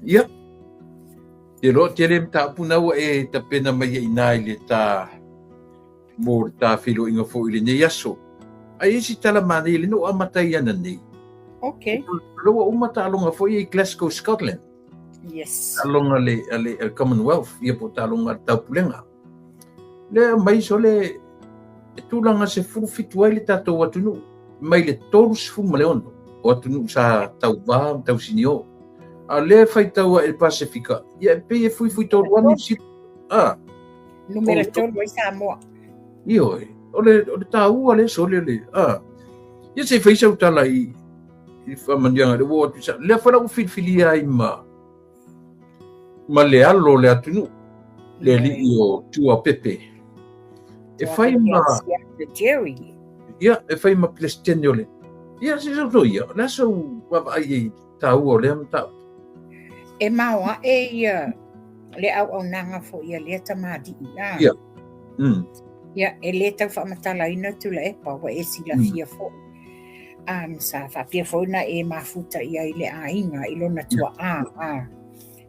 Ia, te loa tele mataupu na ua e tapena mai ai iina i le ta mo le ta feiloaiga foi i lenei aso. Ai isi tala manaia le no amata i ana nei. Okay. Lo ua uma taaloga foi i Glasgow, Scotland. Yes. Taaloga le ale le Commonwealth, ia po taaloga le taupulega. Le mai so le e tulaga 17 ai le tatou atunuu mai le 36 o atunuu sa tauvā ma tausinio. A lea e faitau ae i le Pasefika, ia e pei e fuifui tolu lava Niu Sila. Ah. Numera 3 ai Samoa. Ioe, o le taua le sole le. Ah. Ia se i fai sau tala i faamanuiaga le ua atu sa. Lea foi la ua filifilia ai ma le alo o le atunuu, le alii o Tuapepe. E fai ma Jerry. Ia, e fai ma Peresetene o le. Ia, se sau ia, o le a sau vaavaai i taua o lea mataupu? E maoae ia le auaunaga foi a lea tamalii. Ah. Ia. Ia, e le tau faamatalaina Tuilaepa, ua e silafia foi. Sa faapea foi na e mafuta i ai le aiga i lona tuaa, ah.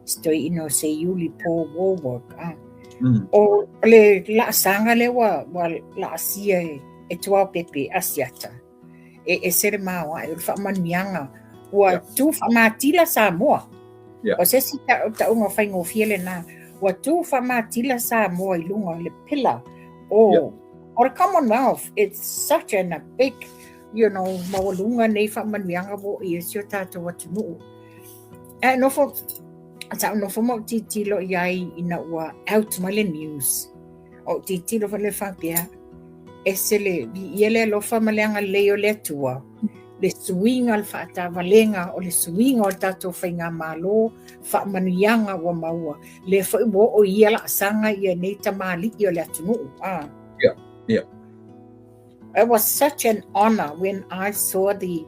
Si toeaina o Seiuli Paul Wallwork. Ah. O le laasaga lea ua laasia e Tuaopepe Asiata. E ese le maoae o le faamanuiaga ua tu faamatila Samoa. O se isi tauga faigofie lena. Ua tu faamatila Samoa i luga o le pillar o le Commonwealth. It's such an a big, maualuga nei faamanuiaga ua oo i ai si o tatou atunuu. Ae nofo, sa ou nofo ma ou tilotilo i ai ina ua out mai le news. O ou tilotilo foi lea faapea, ese le viia le alofa ma le agalelei o le Atua, le suiga le faatavalega o le suiga o le tatou faigamalo, faamanuiaga ua maua, lea foi ua oo i ia laasaga ia nei tamalii o le atunuu. Ah. It was such an honor when I saw the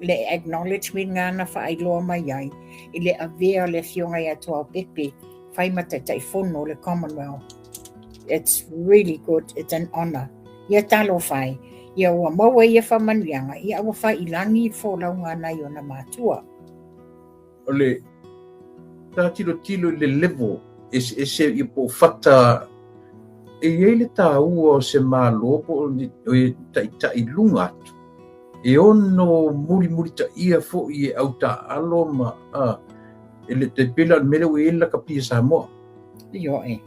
le acknowledgement nga na faailoa mai ai i le avea o le afioga ia Tuaopepe fai ma Taitaifono o le Commonwealth. It's really good. It's an honor. Ia talofa e. Ia ua maua ia faamanuiaga, ia ua fai i lagi le folauga a nai ona matua. O le ta tilotilo i le level eseese ia po o fata e i ai le taua o se Malo po o e taitai i luga atu e ono mulimulitaia foi e autaaalo ma a e le tai pei la o le mea lea ua i ai le lakapi a Samoa. Ioe.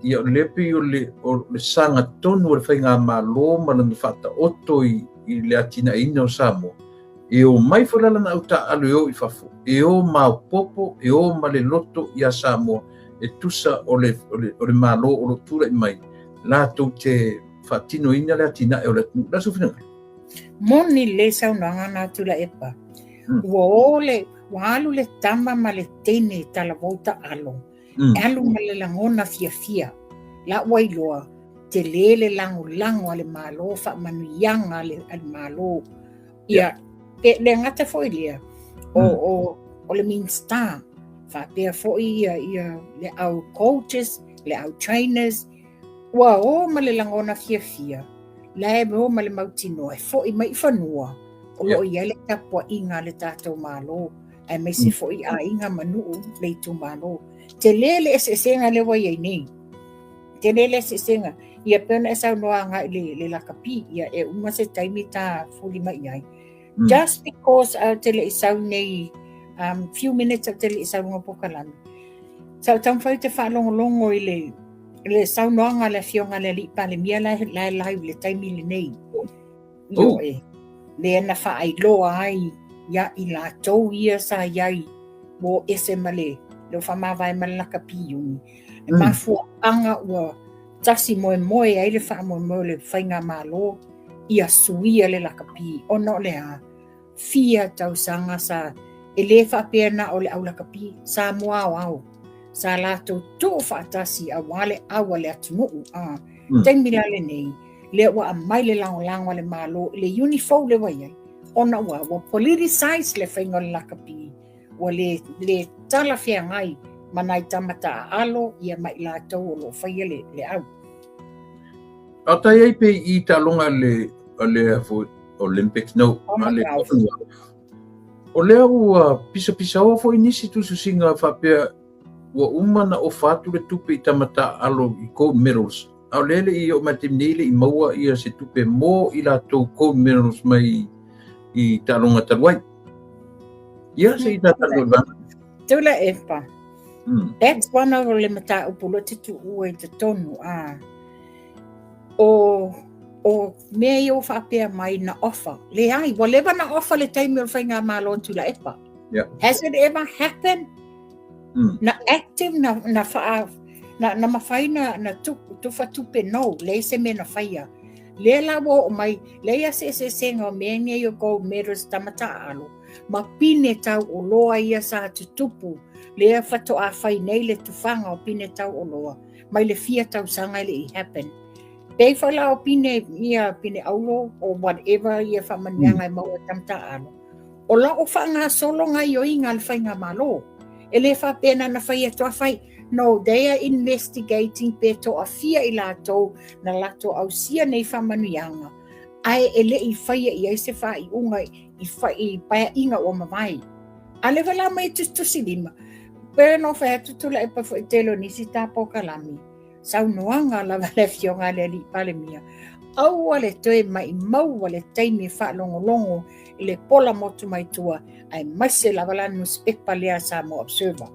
Ia o lea pei o le sagatonu o le faigamalo ma lona faataoto i le atinaeina o Samoa. E o mai foi la lana autaaalo e o i fafo, e o maopoopo, e o ma le loto iā Samoa e tusa o le Malo o lo o tulai mai latou te faatinoina le atinae o le atunuu. O le a sou finagalo? Moni lelei saunoaga na Tuilaepa. Ua o le, ua alu le tama ma le teine i talavou taalo. E alu ma le lagona fiafia. La ua iloa, tele le lagolago a le Malo, faamanuiaga a le Malo. Ia, e le gata foi lea, o le Minista, faapea foi ia le au coaches, le au trainers, ua o ma le lagona fiafia, la e o ma le mautinoa e foi mai i fanua, o lo o i ai le tapuaiga a le tatou Malo, aemaise foi aiga ma nuu le itumalo. Tele le eseesega lea ua i ai nei. Tele le eseesega. Ia pei ona e saunoa agai i le lakapi, ia e uma se taimi ta fuli mai i ai. Just because ou te le i sau nei, few minutes ou te le i sau luga polokalame, sa ou taumafai ou te faalogologo i le saunoaga a le afioga i le Alii Palemia la e live i le taimi lenei. Ioe, lea na faailoa ai ia i latou ia sa i ai ua o ese ma le le faamavae ma le lakapi iuni. E mafuaaga ua tasi moemoe ai le faamoemoe o le faigamalo ia suia le lakapi ona o le a? Fia tausaga sa e le faapea na o le au lakapi Samoa aoao sa latou tuu faatasi aua le au a le atunuu a taimi la lenei lea ua aumai le lagolago a le Malo i le iuni fou lea ua i ai ona ua politicize le faiga o le lakapi ua le talafeagai ma nai tama taaalo ia ma i latou o lo o faia le au. A tai ai pe i taaloga le foi Olympics no a le. O lea ua pisapisaoa foi nisi tusitusiga faapea ua uma na ofa atu le tupe i tama taaalo i gold medals, a o lea e le i oo mai le taimi nei e le i maua ia se tupe mo i latou gold medals mai i taaloga talu ai. Ia, se i ta talanoa i le vaega. Tuilaepa. That's one of le mataupu loa te tuua i totonu a o o mea ia ua faapea mai na offer. Leai, ua leva na offer le taimi o le faigamalo Tuilaepa. Has it ever happened? Na active na na wha, na, na mawhai na, na tu, tufa tupe no, leai se mea na whaia. Lea la ua oo mai, leai a se eseesega o mea nei o gold medals tama taaalo, ma pine tau oloa ia sa tutupu, lea faatoa fai nei le tufaga o pine tau oloa, mai le fia tausaga e le i happen. Pei foi la o pine ia pine auro or whatever ia faamanuiaga e maua e tama taaalo. O la o faagasolo gaioiga a le faigamalo. E le faapea na na fai atu a fai. No, they are investigating pe toafia i latou na latou ausia nei faamanuiaga, ae e le i faia i ai se faaiuga i fai i paeaiga ua mavae. A lea foi la aumai e tusitusi lima, pei ona ou fai atu Tuilaepa foi tele o nisi ta polokalame, saunoaga lava le afioga a le alii Palemia, aua le toe maimau le taimi e faalogologo i le pola motu mai tua, aemaise lava la nusipepa lea a Samoa Observer.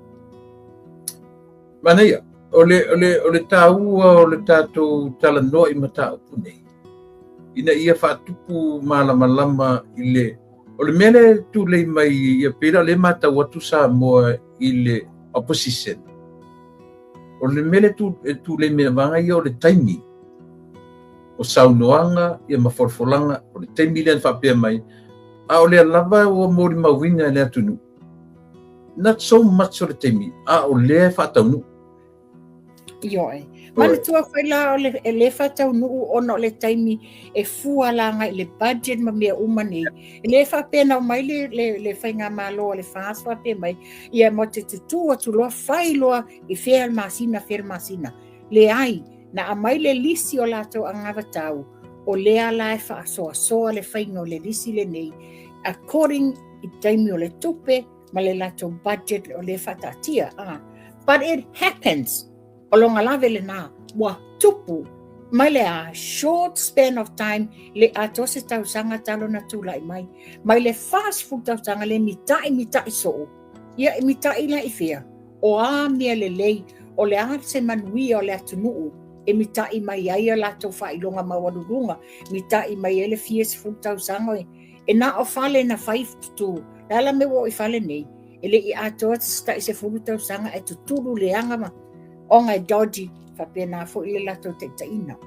Manaia, o le, o le, o le tāua o le tātou talanoa i mataupu nei, ina ia faatupu malamalama i le, o le mea lea e tulei mai ia pei la o lea e matau atu Samoa i le opposition, O le mea lea e tulei mai vaega ia o le taimi o saunoaga ia ma folafolaga, o le taimi lea na faapea mai, a o lea lava ua molimauina e le atunuu, not so much o le taimi, a o lea e faataunuu. Ioe. Manatua foi la o le, e le faataunuu ona o le taimi e fua la agai i le budget ma mea uma nei. E le faapea na omai le, le, le faigamalo a le FAST faapea mai, ia mo te tutū atu loa, fai loa i fea le masina, fea le masina. Leai, na aumai le lisi o latou anavatau, o lea la e faasoasoa le faiga o le lisi lenei, according i taimi o le tupe ma le latou budget o lea e faataatia. Ah. But it happens. O lona lave lena, ua tupu mai le a short span of time le atoa se tausaga talu na tulai mai. Mai le 40 tausaga le mitai mitai soo. Ia e mitai la i fea? O a mea lelei, o le a se manuia o le atunuu e mitai mai ai a latou faailoga maualuluga, mitai mai ai le fia sefulu tausaga e na o fale na fai tutu. Le a la mea ua oo i fale nei? E le i atoa se tai sefulu tausaga ae tutulu leaga ma ona e dodgy, faapena foi le latou taitaiina.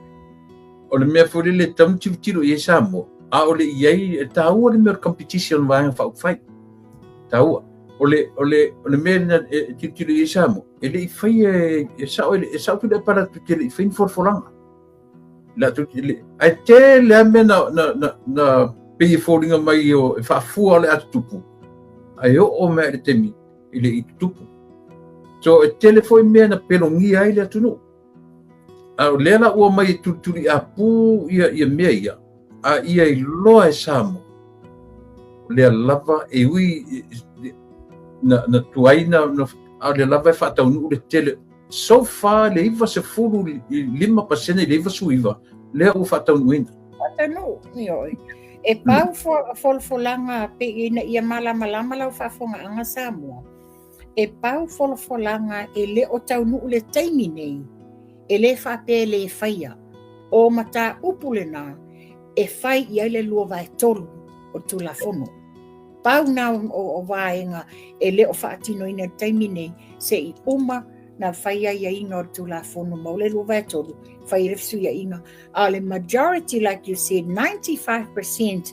O le mea foi lele e tatau ona tilotilo i ai Samoa, a o le i ai, e taua le mea o le competition o vaega faaupufai. Taua. O le, o le, o le mea lena e tilotilo i ai Samoa, e le i faia e, e sao, e sao Tuilaepa latou te le i faia ni folafolaga. Latou te le, ae tele lava mea na, na, na, na pei e foliga mai o, e faafua o le a tutupu, ae oo mai i le taimi e le i tutupu. So e tele foi mea na pelogia ai le atunuu. A o lea la ua omai e tulituliapu ia, ia mea ia, a ia iloa e Samoa, o lea lava e ui na, na tuai na, na, a o lea lava e faataunuu le tele So far le 95% i le 99 lea ua faataunuuina. Faataunuu, ioe. E pau mm. folafolaga pe ina ia malamalama lau faafogaaga Samoa. E pau folafolaga e le o taunuu le taimi nei, e le faapea e le faia. O mataupu lena e fai i ai le 2/3 o le Tulafono. Pau na o vaega e le o faatinoina i le taimi nei, se i uma na fai aiaiga o le Tulafono ma o le 2/3 fai ai le fesuiaiga. A o le majority like you said, 95%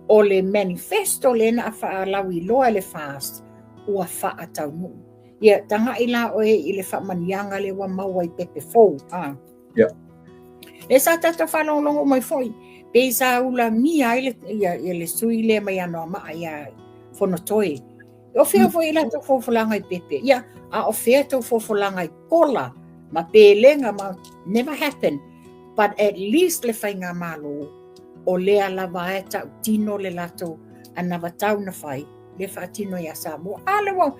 o le manifesto lea na faalauiloa e le FAST ua faataunuu. Ia, tagai la oe i le faamanuiaga lea ua maua i pepe fou. Ah. Yeah. E sa tātou whaalongolongo mai foi, pe sa ula mia ai le, ia, ia le sui lea mai Anoamaa ia Fonotoe. O fea mm. foi la tau fofolanga i pepe. Ia, a o fea tau fofolanga i kola, ma pelenga, ma never happen. But at least le whainga malo, o lea lava e tau tino le latou anavatau na whai. Le faatino iā Samoa. A lea ua,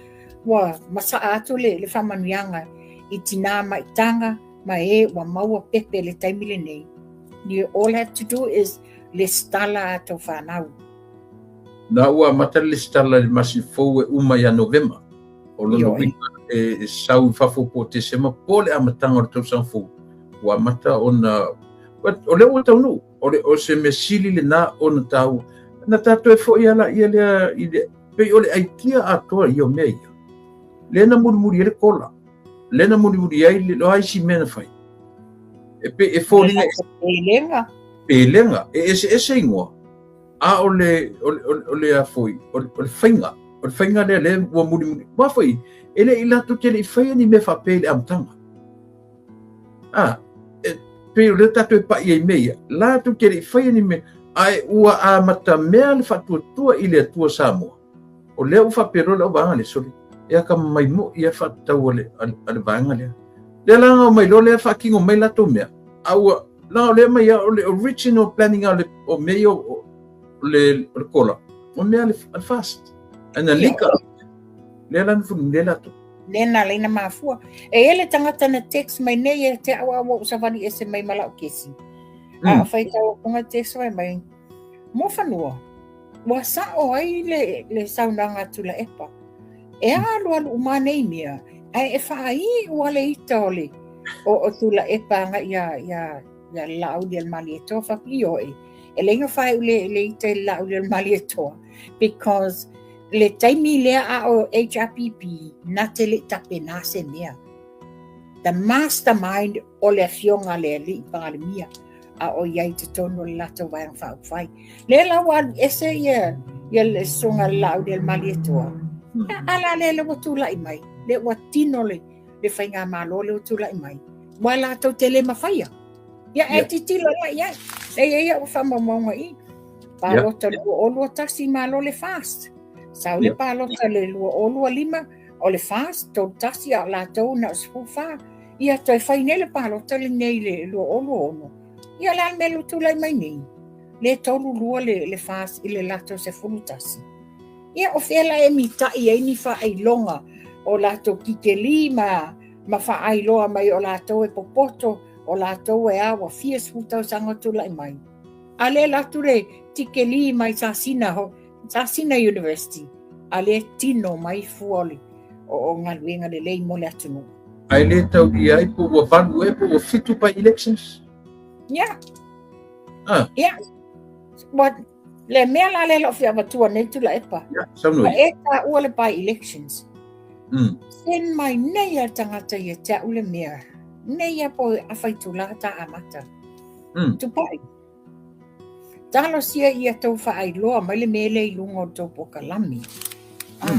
ua masaa atu le, le faamanuiaga i tinā maitaga ma e ua maua pepe i le taimi lenei. You all have to do is lesitala a tou fanau. Na ua amata le lesitala i le masina fou e uma ia Novema. O lona uiga e sau i fafo po o Tesema po o le amataga o le tausaga fou, ua amata ona... O lea ua taunuu, o, le, o se mea sili lena ona taua. Na tatou e foi ala ia lea i le, pei o le aikia atoa ia o mea ia. Lea na mulimuli ai le kola. Lea na mulimuli ai le o a isi mea na fai. E pei e foliga pelega. Pelega, e eseese igoa. A o le o le o le a foi, o le faiga, o le faiga lea lea ua mulimuli. Aua foi, e le i latou te le i faia ni mea faapea i le amataga. A, e pei o lea tatou e pai ai i mea ia, latou te le i faia ni mea, ae ua amatamea le faatuatua i le Atua Samoa. O lea ua faapea loa le auvaega lea, sole, e akamai moi ia faatatau a le, a le vaega lea. Lea la na omai loa lea faatino mai latou mea, a ua, la o lea mai o le original planning a le, o mea ia o, o le, o le kola, o mea a le, a le FAST. Ae na lika, lea la na fulu lea latou. Lea na ala ai na mafua. E i ai le tagata na text mai nei e te au a ua ou savali ese mai ma lau kesi. A faitau atu na text mai mai, Muafanua, ua sa'o ai le, le saunoaga a Tuilaepa. E alualu uma nei mea, ae e faaiu a le ita o le o, o Tuilaepa agai ia, ia, ia le Laaulialemalietoa fai ioe. E leai na faaiu le, le ita i le Laaulialemalietoa because le taimi lea a o HRPP na te le i tapena se mea. The mastermind o le afioga a le alii Palemia. a o i ai i totonu o le latou Vaega Faaupufai. Lea la ua alu ese ia, ia le Susuga i le Laaulialemalietoa, ia, a la lea ua tulai mai, lea ua tino le, le faigamalo lea ua tulai mai, ua latou te le mafaia. Ia, e titilo la i ai. E i ai au faamaumauga i. Palota 2021 malo le FAST. Sau le palota le 2025 o le FAST, 31 a o latou na o 14. Ia toe fai nei le palota lenei i le 2026. Ia o le a le mea ua tulai mai nei? Le 32 le, le FAST i le latou 11. Ia o fea la e mita'i ai ni faailoga o latou kikelī ma, ma faailoa mai o latou e popoto, o latou e a ua fia sefulu tausaga o tulai mai. A lea alu atu le tikelī mai Sasina, Sasina University, a lea tino mai fua o le o galuega lelei mo le atunuu. Ae le tau i ai po ua 8 ea po ua 7 by elections? Ia. Ah. Ia. Ua, le mea la lea lau fia avatua nei Tuilaepa. Ia, saunoa. Ua e taua le by elections. Send mai nei a le tagata ia te au le mea. Nei a po afa itula ta amata. Tupai. Talosia ia tou faailoa mai le mea lea i luga o le tou polokalame. Ah,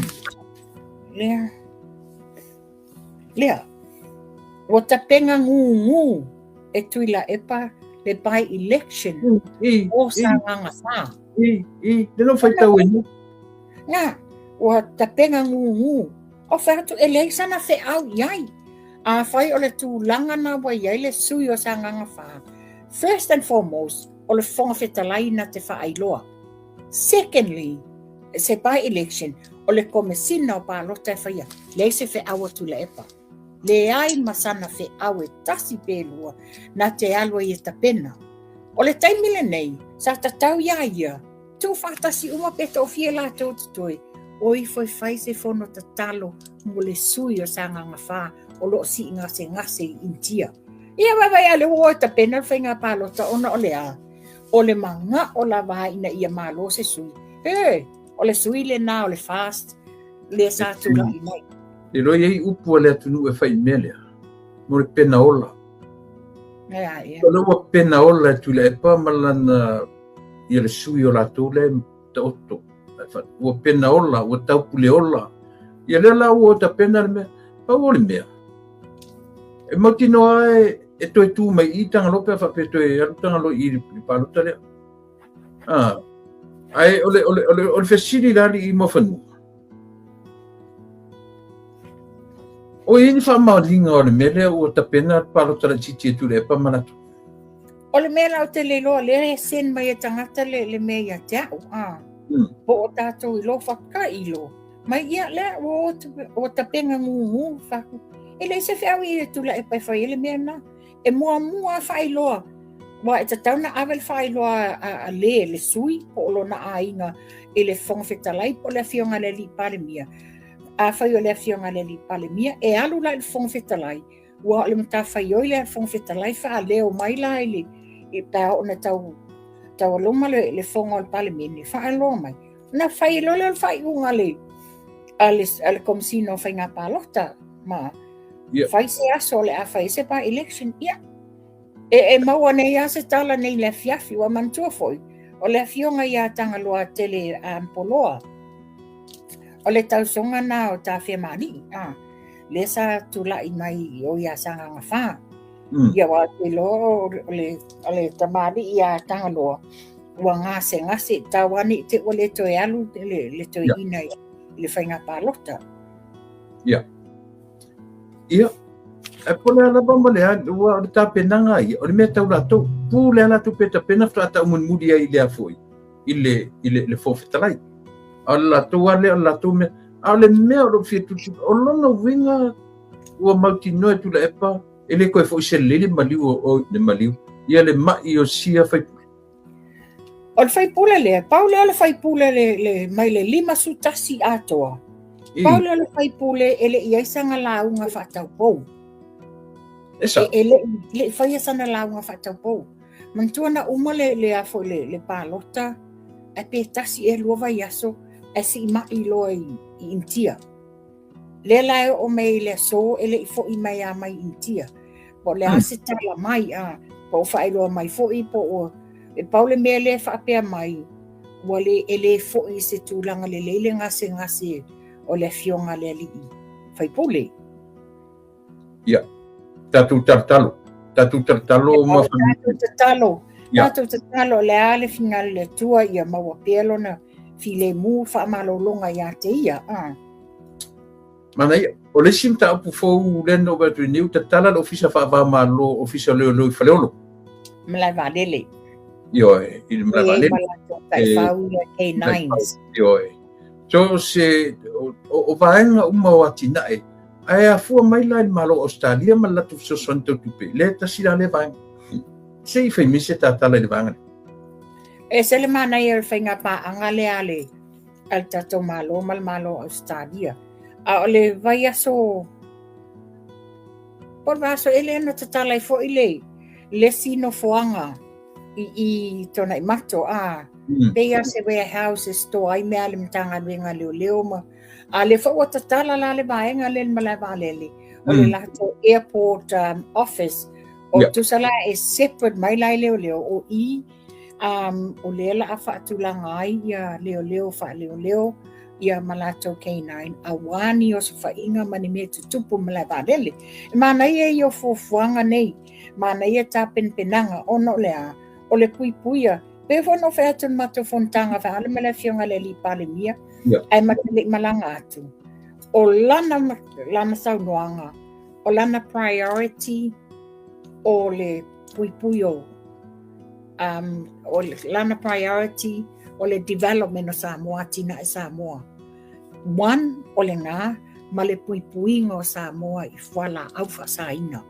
lea. Lea. Ua tapena gūgū e Tuilaepa le by election o Sagaga 4. I, i, le no faitau e ni. Nā, ua tapena gūgū. O fai atu e leai sana feau i ai. Afai o le tulaga na ua i ai le sui o Sagaga 4, first and foremost, o le Fofoga Fetalai na te faailoa. Secondly, se by-election, o le Komesina o Palota e faia, leai se feau a Tuilaepa. Leai ma sana feau e tasi pe lua na te alu ai e tapena. O le taimi lenei, sa tatau iā ia, Tuufaatasi uma pe toafia latou totoe, o ifo e fai se fono tatalo mo le sui o Sagaga 4 o lo o sii gasegase i Initia. Ia vaivai a lea ua o e tapena le faiga palota ona o le a? O le maga'o lava ina ia malo se sui. He, o le sui lena o le FAST lea sa tulai mai. E iloa i ai upu a le atunuu e fai i mea lea, mo le pena ola. Ea, ia. O lea ua pena ola e Tuilaepa ma lana ia le sui o latou lea e taoto. Ua pena ola, ua taupule ola. Ia lea la ua tapena le mea. Pau o le mea. E mautinoa e, e toe tū mai i Tagaloa pe a faapea toe alu Tagaloa i le palota lea. Ah, ae o le, o le, o le, o le fesili la alii Muafanua. O i ai ni faamaoniga o le mea lea ua tapena le palota laitiiti e Tuilaepa ma latou? O le mea la ou te le iloa, lea e send mai e tagata le, le mea ia te au. Ah. Po o tatou iloa faafetai iloa. Mai ia lea ua ua tapena gugu faku. E leai se feau i Tuilaepa e fai ai le mea lena. E muamua lava faailoa aua e tatau ona ave le faailoa a le le sui po o lona aiga i le Fofoga Fetalai po o le Afioga i le Alii Palemia. Afai o le Afioga i le Alii Palemia, e alu la i le Fofoga Fetalai, ua o le matafaioi lea a le Fofoga Fetalai faaleo mai la i le pe a oo ina tau taualoma le fono a le Palemene, faailoa mai. Ona fai loa lea o le faaiuga a le, a le, a le Komesina o Faiga Palota ma fai se aso o le a fai ai se by-election. Ia, e maua nei lava se tala nei i le afiafi, ua manatua foi, o le afioga ia Tagaloatele Poloa, o le tausoga na o Tafemalii, a, lea sa tulai mai i o ia Sagaga 4. Ia aua ou te iloa o le tamalii ia Tagaloa, ua gasegase, tau ane i te i ua le toe alu le toeaina i le faiga palota. Ia. Ia. E po le a lava ma le a, ua o le tapenaga ia, o le mea tau latou, pu le a latou pe tapena faatoa tau mulimuli ai i le a foi, i le, i le, le Fofoga Fetalai. A o le latou lava lea, o le latou mea. A o le mea o lo o fia tulituli, o lona uiga ua mautinoa e Tuilaepa, e le toe foi se lelei le maliu o, le maliu, ia le mai o sia faipule. O le faipule lea, pau lea o le faipule le, le, mai le 51 atoa. Pau lea o le faipule e le i ai sana lauga faataupou. E, e le, le i faia sana lauga faataupou. Manatua na uma le, le, a foi, le, le palota, ae pe tasi ea lua vaiaso, ae siimai loa i, i Initia. Lea la e oo mai i le aso e le i foi mai a mai Initia. Po o le a se tala mai, a, po o faailoa mai foi, po o, e pau le mea lea e faapea mai, ua le, e le foi i se tulaga lelei le gasegase o le afioga a le alii faipule. Ia, tatou talotalo, tatou talotalo ma... Tatou tatalo, tatou tatalo, o le a le finagalo o le Atua ia maua pea lona filemu faamalologa ia te ia. Ah. Manaia, o le isi mataupu fou lea na ou vaai atu nei, ua tatala le Ofisa Faava-o-Malo, Ofisa o Leoleo i Faleolo. Malae Vaalele. Ioe, i le Malae Vaalele. Ma latou taifau ia K9s. Ioe. So se, o vaega uma o atinae, ae afua mai la i le Malo o Ausetalia ma le latou fesoasoani tau tupe, lea tasi la lea vaega. Se i fai mai se tatala i le vaega lea. E ese le manaia o le faiga paaga lea a le, a le tatou Malo ma le Malo o Ausetalia. A o le vaiaso, po o le vaiaso ea lea na tatala ai foi le, le isi nofoaga i, i Tuanaimato, a, pei lava se warehouse e store ai mea a le Matagaluega a Leoleo ma, a lea foi ua tatala la le vaega lea i le malae vaalele, o le latou airport office, o tusa la e separate mai la i leoleo, o i o lea la a faatulaga ai ia leoleo faaleoleo ia ma latou K9 aua ni osofaiga ma ni mea tutupu i malae vaalele. E manaia ia o fuafuaga nei, manaia tapenapenaga ona o le a? O le puipuia, pei foi ona ou fai atu i le matou fonotaga faale ma le afioga i le alii Palemia, ae ma te le i malaga atu, o lana, lana saunoaga, o lana priority o le puipui o o lana priority o le development o Samoa, atinae Samoa. One, o lena ma le puipuiga o Samoa i fualaau faasaina.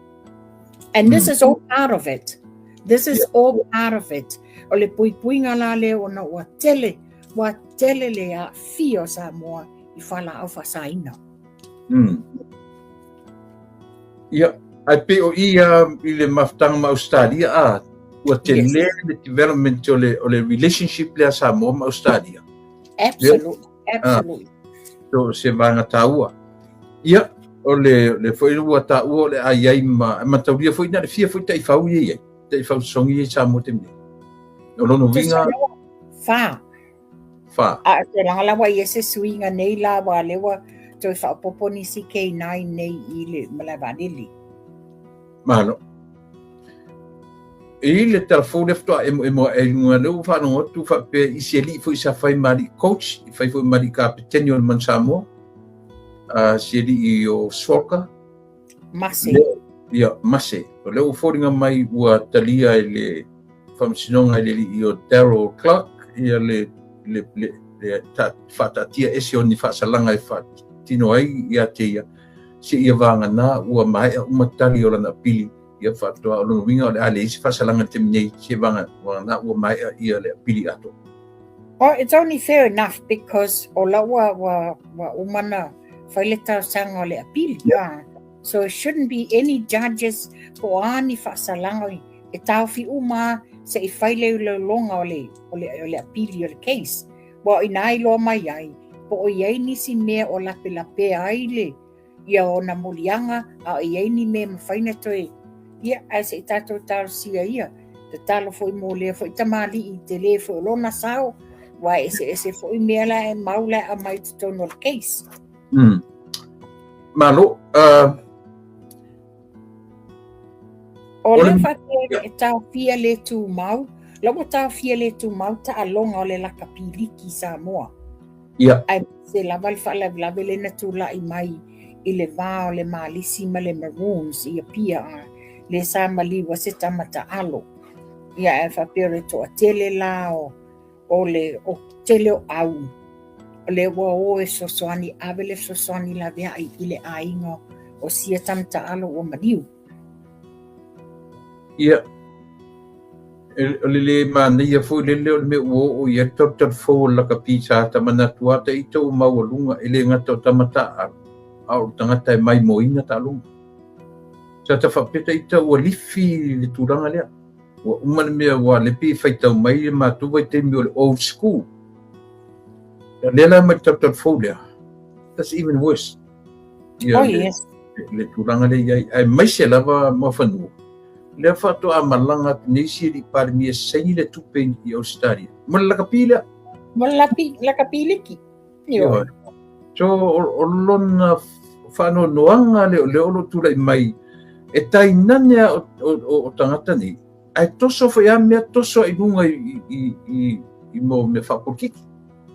And this is all part of it. This is all part of it. O le puipuiga la lea ona ua tele, ua tele le aafia o Samoa i fualaau faasaina. Ia, ae pei o i a i le mafutaga ma Ausetalia a, ua tele le development o le, o le relationship lea Samoa ma Ausetalia. Absolutely, absolutely. So, se vaega taua. Ia, o le, le foi ua taua o le a i ai ma, mataulia foi na le fia foi taifau ia i ai, taifau sosogi ia i Samoa taimi nei. O lona uiga... Fa. Fa. A te langa la ua i ai se suiga nei la aua lea ua toe faaopoopo nisi K9 nei i le malae vaalele. Malo. I le tala fou lea faatoa emoemo ae i luga lea ua faalogo atu faapea i si alii foi sa fai ma alii coach, i fai foi ma alii kapeteni o le Manu Samoa, si alii o Swalka. Mase. Ia, Mase. O lea ua foliga mai ua talia e le Faamasinoga i le alii o Daryl Clark ia le, le, le, le faataatia ese o ni faasalaga e faatino ai ia te ia, seia vagana ua maea uma tali o lana apili, ia faatoa o lona uiga o le a leai se faasalaga i le taimi nei, seia vagana ua maea ia le apili atoa. Well, it's only fair enough because o la ua, ua, ua uma na fai le talosaga o le apili. Yeah. So it shouldn't be any judges po o a ni faasalaga e taofi uma se i fai le iloiloga o le, o le, o le apili o le case. Ua o ina iloa mai ai, po o i ai nisi mea o lapelapea ai le, ia ona moliaga, a o i ai ni mea e mafai na toe, ia, ae se i tatou talosia ia. Tatalo foi mo lea foi tamalii tele foi o lona sao, ua eseese foi mea la e mau la e aumai i totonu o le case. Malo. O le faapea e taofia le tumau, la ua taofia le tumau taaloga o le lakapi liki i Samoa. Ia. Aemaise lava le faalavelave lea na tulai mai i le va o le Malisi ma le Maroons i Apia, a lea sa maliu ai se tama taalo. Ia ae faapea o le toatele la o o le o tele o au o lea ua o e fesoasoani, ave le fesoasoani laveai i le aiga o sia tama taalo ua maliu. Ia, o le lē manaia foi lele o le mea ua oo i ai le talutalufou o le lakapi sa ta manatu lava ita ua maualuga e le gata o tama taaalo a o le tagata e maimoaina taaloga. Sa ta faapea ita ua lifi le tulaga lea. Ua uma le mea ua le pei e faitau mai le matou vaitaimi o le old school. Ia lea la mai le talutalufou lea. That's even worse. Ia, oh, yes. Le, le tulaga lea i ai. Aemaise lava Muafanua. Lea faatoa malaga atu nei si alii Palemia e saini le tupe i Australia. Mo le lakapi lea. Mo le lapi, lakapi liki. Ioe. So, o lona faanoanoaga lea o lea o lo o tulai mai, e tainane a o, o, o, o tagata nei, ae toso foi a mea toso i luga i, i, i, i mo mea faapolitiki.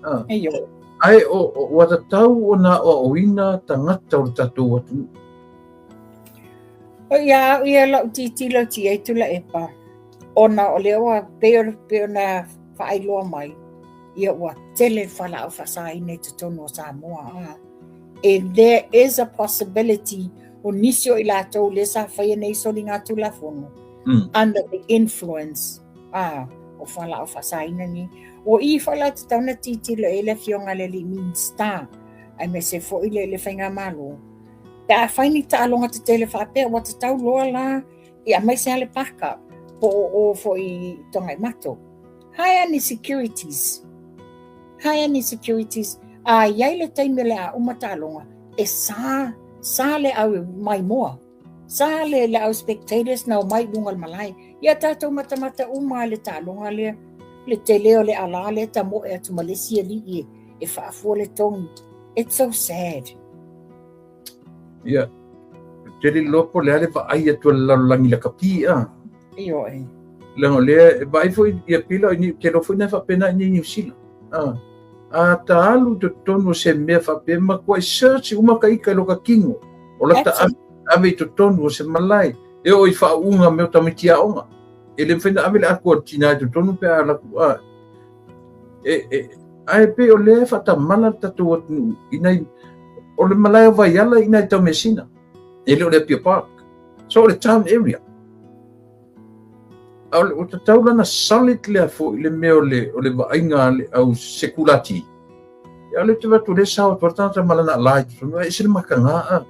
Ah. Ioe. Ae o, o, ua tatau ona aoaoina tagata o le tatou atunuu. O ia au ia lau tilotilo atu i ai Tuilaepa, ona o lea ua pei o, pei ona faailoa mai, ia ua tele le fualaau faasaina i totonu o Samoa. A. And there is a possibility o nisi o i latou lea sa faia nei soligatulafono under the influence a, o fualaau faasaina nei. O i foi la tatau ona tilotilo i ai le afioga i le alii Minista, aemaise foi le, le faigamalo. Pe a fai ni taaloga tetele faapea, ua tatau loa la, ia aemaise lava le backup, po o o foi i Togaimato. Hire ni securities. Hire ni securities. A i ai le taimi o le a uma taaloga, e sa, sa le au maimoa. Sa le, le au spectators na omai i luga o le malae. Ia tatou matamata uma i le taaloga lea, le tele o le alā lea tamoe atu ma le isi alii e, e faafua le togi. It's so sad. Ia, te le iloa po o le a le vaai atu a le lalolagi lakapi a. Ioe. Leaga o lea e vaai foi ia pila i te iloa foi na e faapena i Niu Sila. A, a ta alu i totonu o se mea faapea e matuai search uma ka ika i loka kino. O lata ave, ave i totonu o se malae e oo i faauuga mea o tamaiti aoga. E le mafai ona ave le atu a le tina i totonu pe a alu atu a. E, e, ae pei o lea e faatamala le tatou atunuu i nai, o le malae o Vaiala i nai Taumeasina, e le o le Apia Park. So o le town area. A o le, ua tatau la ona solid lea foi le mea o le, o le vaaiga a le au sekulati. Ia o lea ou te vaai atu o lea e sao atu ai le tagata ma lana ala i totonu, ae ese le makaga a.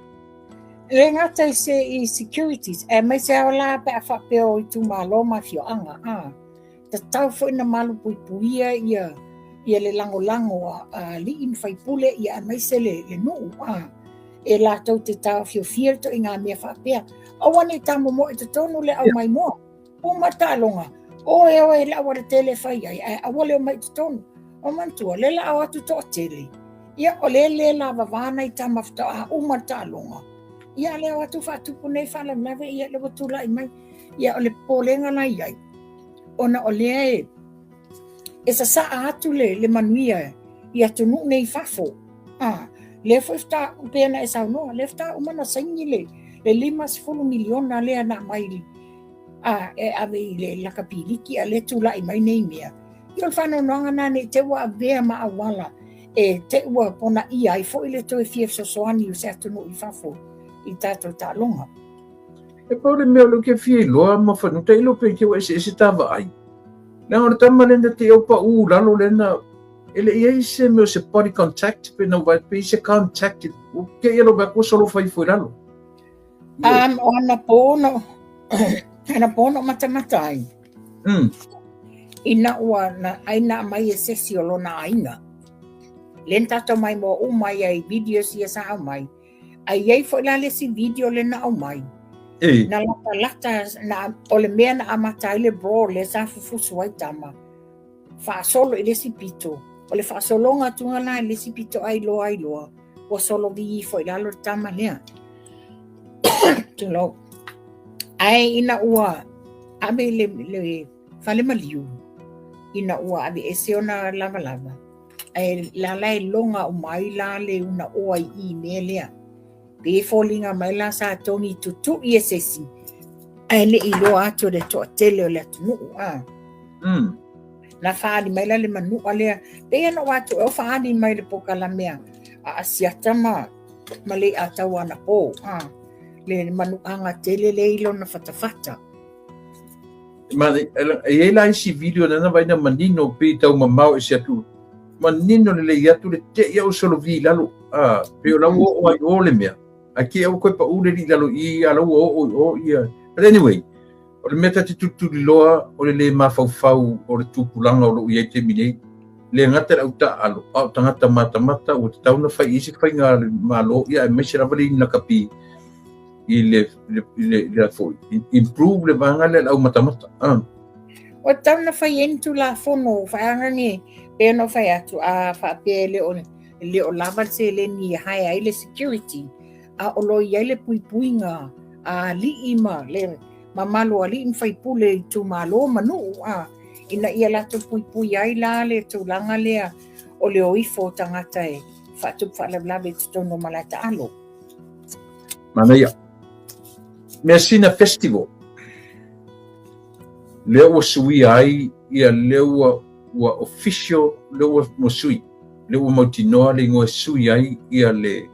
E le gata i se i securities, aemaise lava la pe a faapea o itumalo ma afioaga, a. Tatau foi ona malupuipuia ia ia le lagolago a alii ma faipule ia aemaise le le nuu a e latou te taofiofia le ituaiga mea faapea. Aua ne i tamomoe i totonu le au maimoa. Uma taaloga, oe oe i le aualatele e fai ai, ae aua le omai i totonu. O manatua, lea la o atu toatele, ia o lea le lavava nai tama faatoa uma le taaloga. Ia lea o atu faatupu nei faalavelave, ia lea ua tulai mai. Ia o le popolega la i ai, ona o lea e, e sasaa atu le, le manuia i atunuu nei i fafo. A, lea foi faatoa, pei ona e saunoa, lea faatoa uma ona saini le, le 50 miliona lea na aumai a, e ave i le lakapiliki, a lea tulai mai nei mea. Ia o le faanoanoaga lena ne i te i ua avea ma auala e te i ua ponaia ai foi le toe fia fesoasoani o se atunuu i fafo i tatou taaloga. E pau le mea o lea ou te fia iloa ma fanua, tailo pe te ua eseese ta vaai. Leaga o le tama lea na te au pau i lalo lea na, e le i ai se mea o se body contact pe na vaai pe i se contact, ua te i alo vaai atu ua solo fai ifo i lalo. O anapo na, anapo na matamata ai. Ina ua na ai na mai e sesi o lona aiga. Le na tatou mai mo uma ia i videos ia sa au mai. Ai iai foi la le isi video le na aumai. E. Na latalata na, o le mea na amata ai le brawl lea sa fufusu ai tama. Faasolo i le isi pito. O le faasologa atuga la i le isi pito ai loa ai loa. Ua solo vi ifo i lalo le tama lea. Tulou. Ae ina ua ave i le, le fale maliu, ina ua ave ese ona lavalava, Ae la la e loga uma ai la le unaoa i i mea lea. Pe foliga mai la sa togi tutui e se isi, ae le i iloa atu e le toatele o le atunuu. A. Na faaali mai la le manua lea. Pei ona ou atu o faaali mai le polokalame a Asiata ma ma le Atau anapo. A. Le manuaga tele lea i lona fatafata. Ma e i ai la isi video na vaai na manino pei tau mamao ese atu. Manino lelei atu le te i au solovi i lalo. A, pei o la ua oo ai o le mea. A ke au koe pa ule li lalo i a la ua oo i o ia. But anyway, o le mea ta te tulituliloa o le le mafaufau o le tupulaga o lo o i ai taimi nei. Le gata i le au taaalo, a o tagata matamata ua tatau ona fai i ai se faiga a le Malo, ia aemaise lava le inakapi i le le le le foi improve le vaega lea le au matamata. Ah. Ua tatau ona fai ai ni Tulafono faeagage pei ona ou fai atu a faapea e le o le o lava le seleni e hire ai le security a o lo o i ai le puipuiga a alii ma le mamalu o alii ma faipule i itumalo ma nuu a ina ia latou puipui ai la le tulaga lea o le o ifo o tagata e faatupu faalavelave i totonu o malae taalo. Manaia. Measina Festival. Lea ua suia ai ia lea ua ua official lea ua, ua sui. Lea ua mautinoa le igoa e sui ai ia le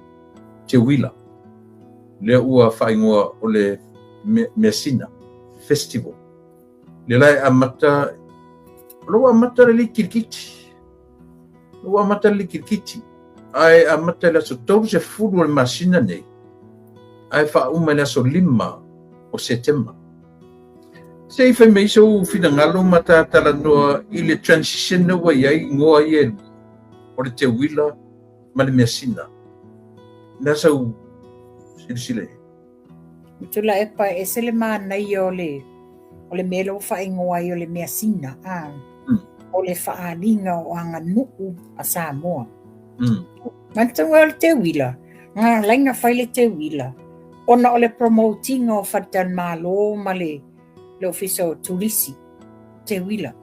teuila. Lea ua faaigoa o le Measina Festival. Lea la e amata, o la ua amata le liki kirikiti. Ua amata le kirikiti, ae amata i le aso 30 o le masina nei, ae faauma i le aso 5 o Setema. Se i fai mai sou finagalo ma ta talanoa i le transition lea ua i ai igoa ia e lua, o le teuila ma le measina. O le a sau silasila i ai? Tuilaepa, e ese le manaia o le o le mea lea ua faaigoa ai o le measina, a o le faaaliga o aganuu a Samoa. Manatua o le teuila, na ala ai ona fai le teuila, ona o le promote ina o faletalimalo ma le le ofisa o turisi, teuila.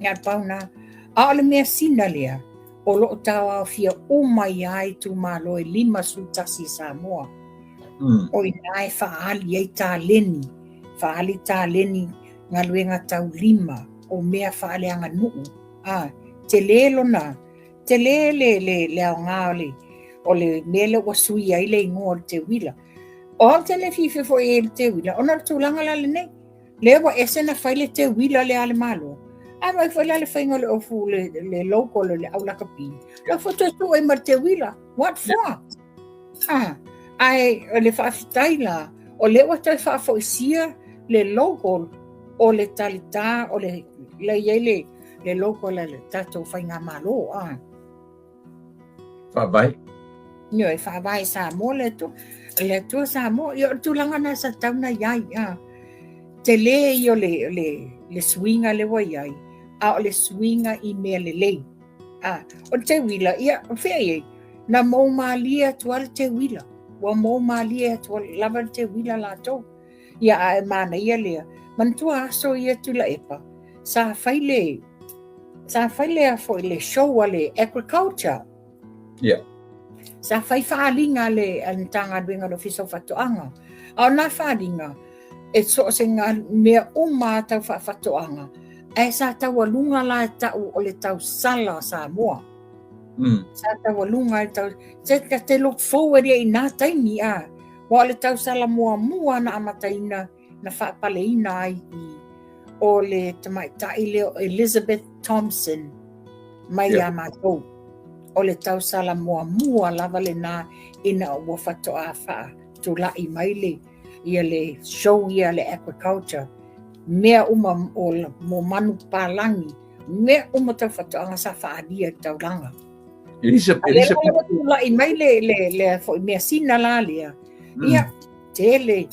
Na o le pau lena. A o le measina lea, o lo o tauaofia uma ai lava itumalo e 51 i Samoa. O i ina e faaali ai taleni, faaali taleni galuega taulima o mea faaleaganuu. A, tele lona, tele le, le, le aoga o le, o le mea lea ua sui ai le igoa o le teuila. O au ou te le fiafia foi i ai i le teuila, ona o le tulaga la lenei. Lea ua ese na fai le teuila lea a le Malo. Ae vaai foi la le faiga o le ofu le, le logo le, le au lakapi. La foi toe tuu ai ma le teuila. What for? Ah, ae o le faafetai la, o lea ua toe faafoisia le logo o le talitā o le, la i ai le, le logo a le tatou faigamalo. Ah. Faavae. Ioe, faavae Samoa le Atua. Le Atua Samoa. Ia, o le tulaga lena sa tatau ona i ai. A. Tele ia o le, le, le suiga lea ua i ai, a o le suiga i mea lelei. A. O le teuila, ia, o fea i ai? Na mou malie atu lava le teuila. Ua mou malie atu lava le teuila latou. Ia, a e manaia lea. Manatua aso ia Tuilaepa, sa fai le, sa fai le a foi le show a le agriculture. Yeah. Sa fai faaaliga a le a le Matagaluega o le Ofisa o Faatoaga. A o nā faaaliga, e so o se mea uma lava tau faafatoaga. Ae sa taualuga la e ta'u o le tausala a Samoa. Sa taualuga e tau se ta te look forward ia i nā taimi a. Ua o le tausala muamua na amataina na faapaleina ai i o le tamaitai lea o Elizabeth Thompson mai iā matou. O le tausala muamua lava lenā ina ua faatoa faatula'i mai le ia le show ia le agriculture mea uma o mo manu palagi mea uma tau faatoaga sa faaalia i taulaga. Elisa, Elisa tulai mai le le le foi mea sina la lea. Ia tele.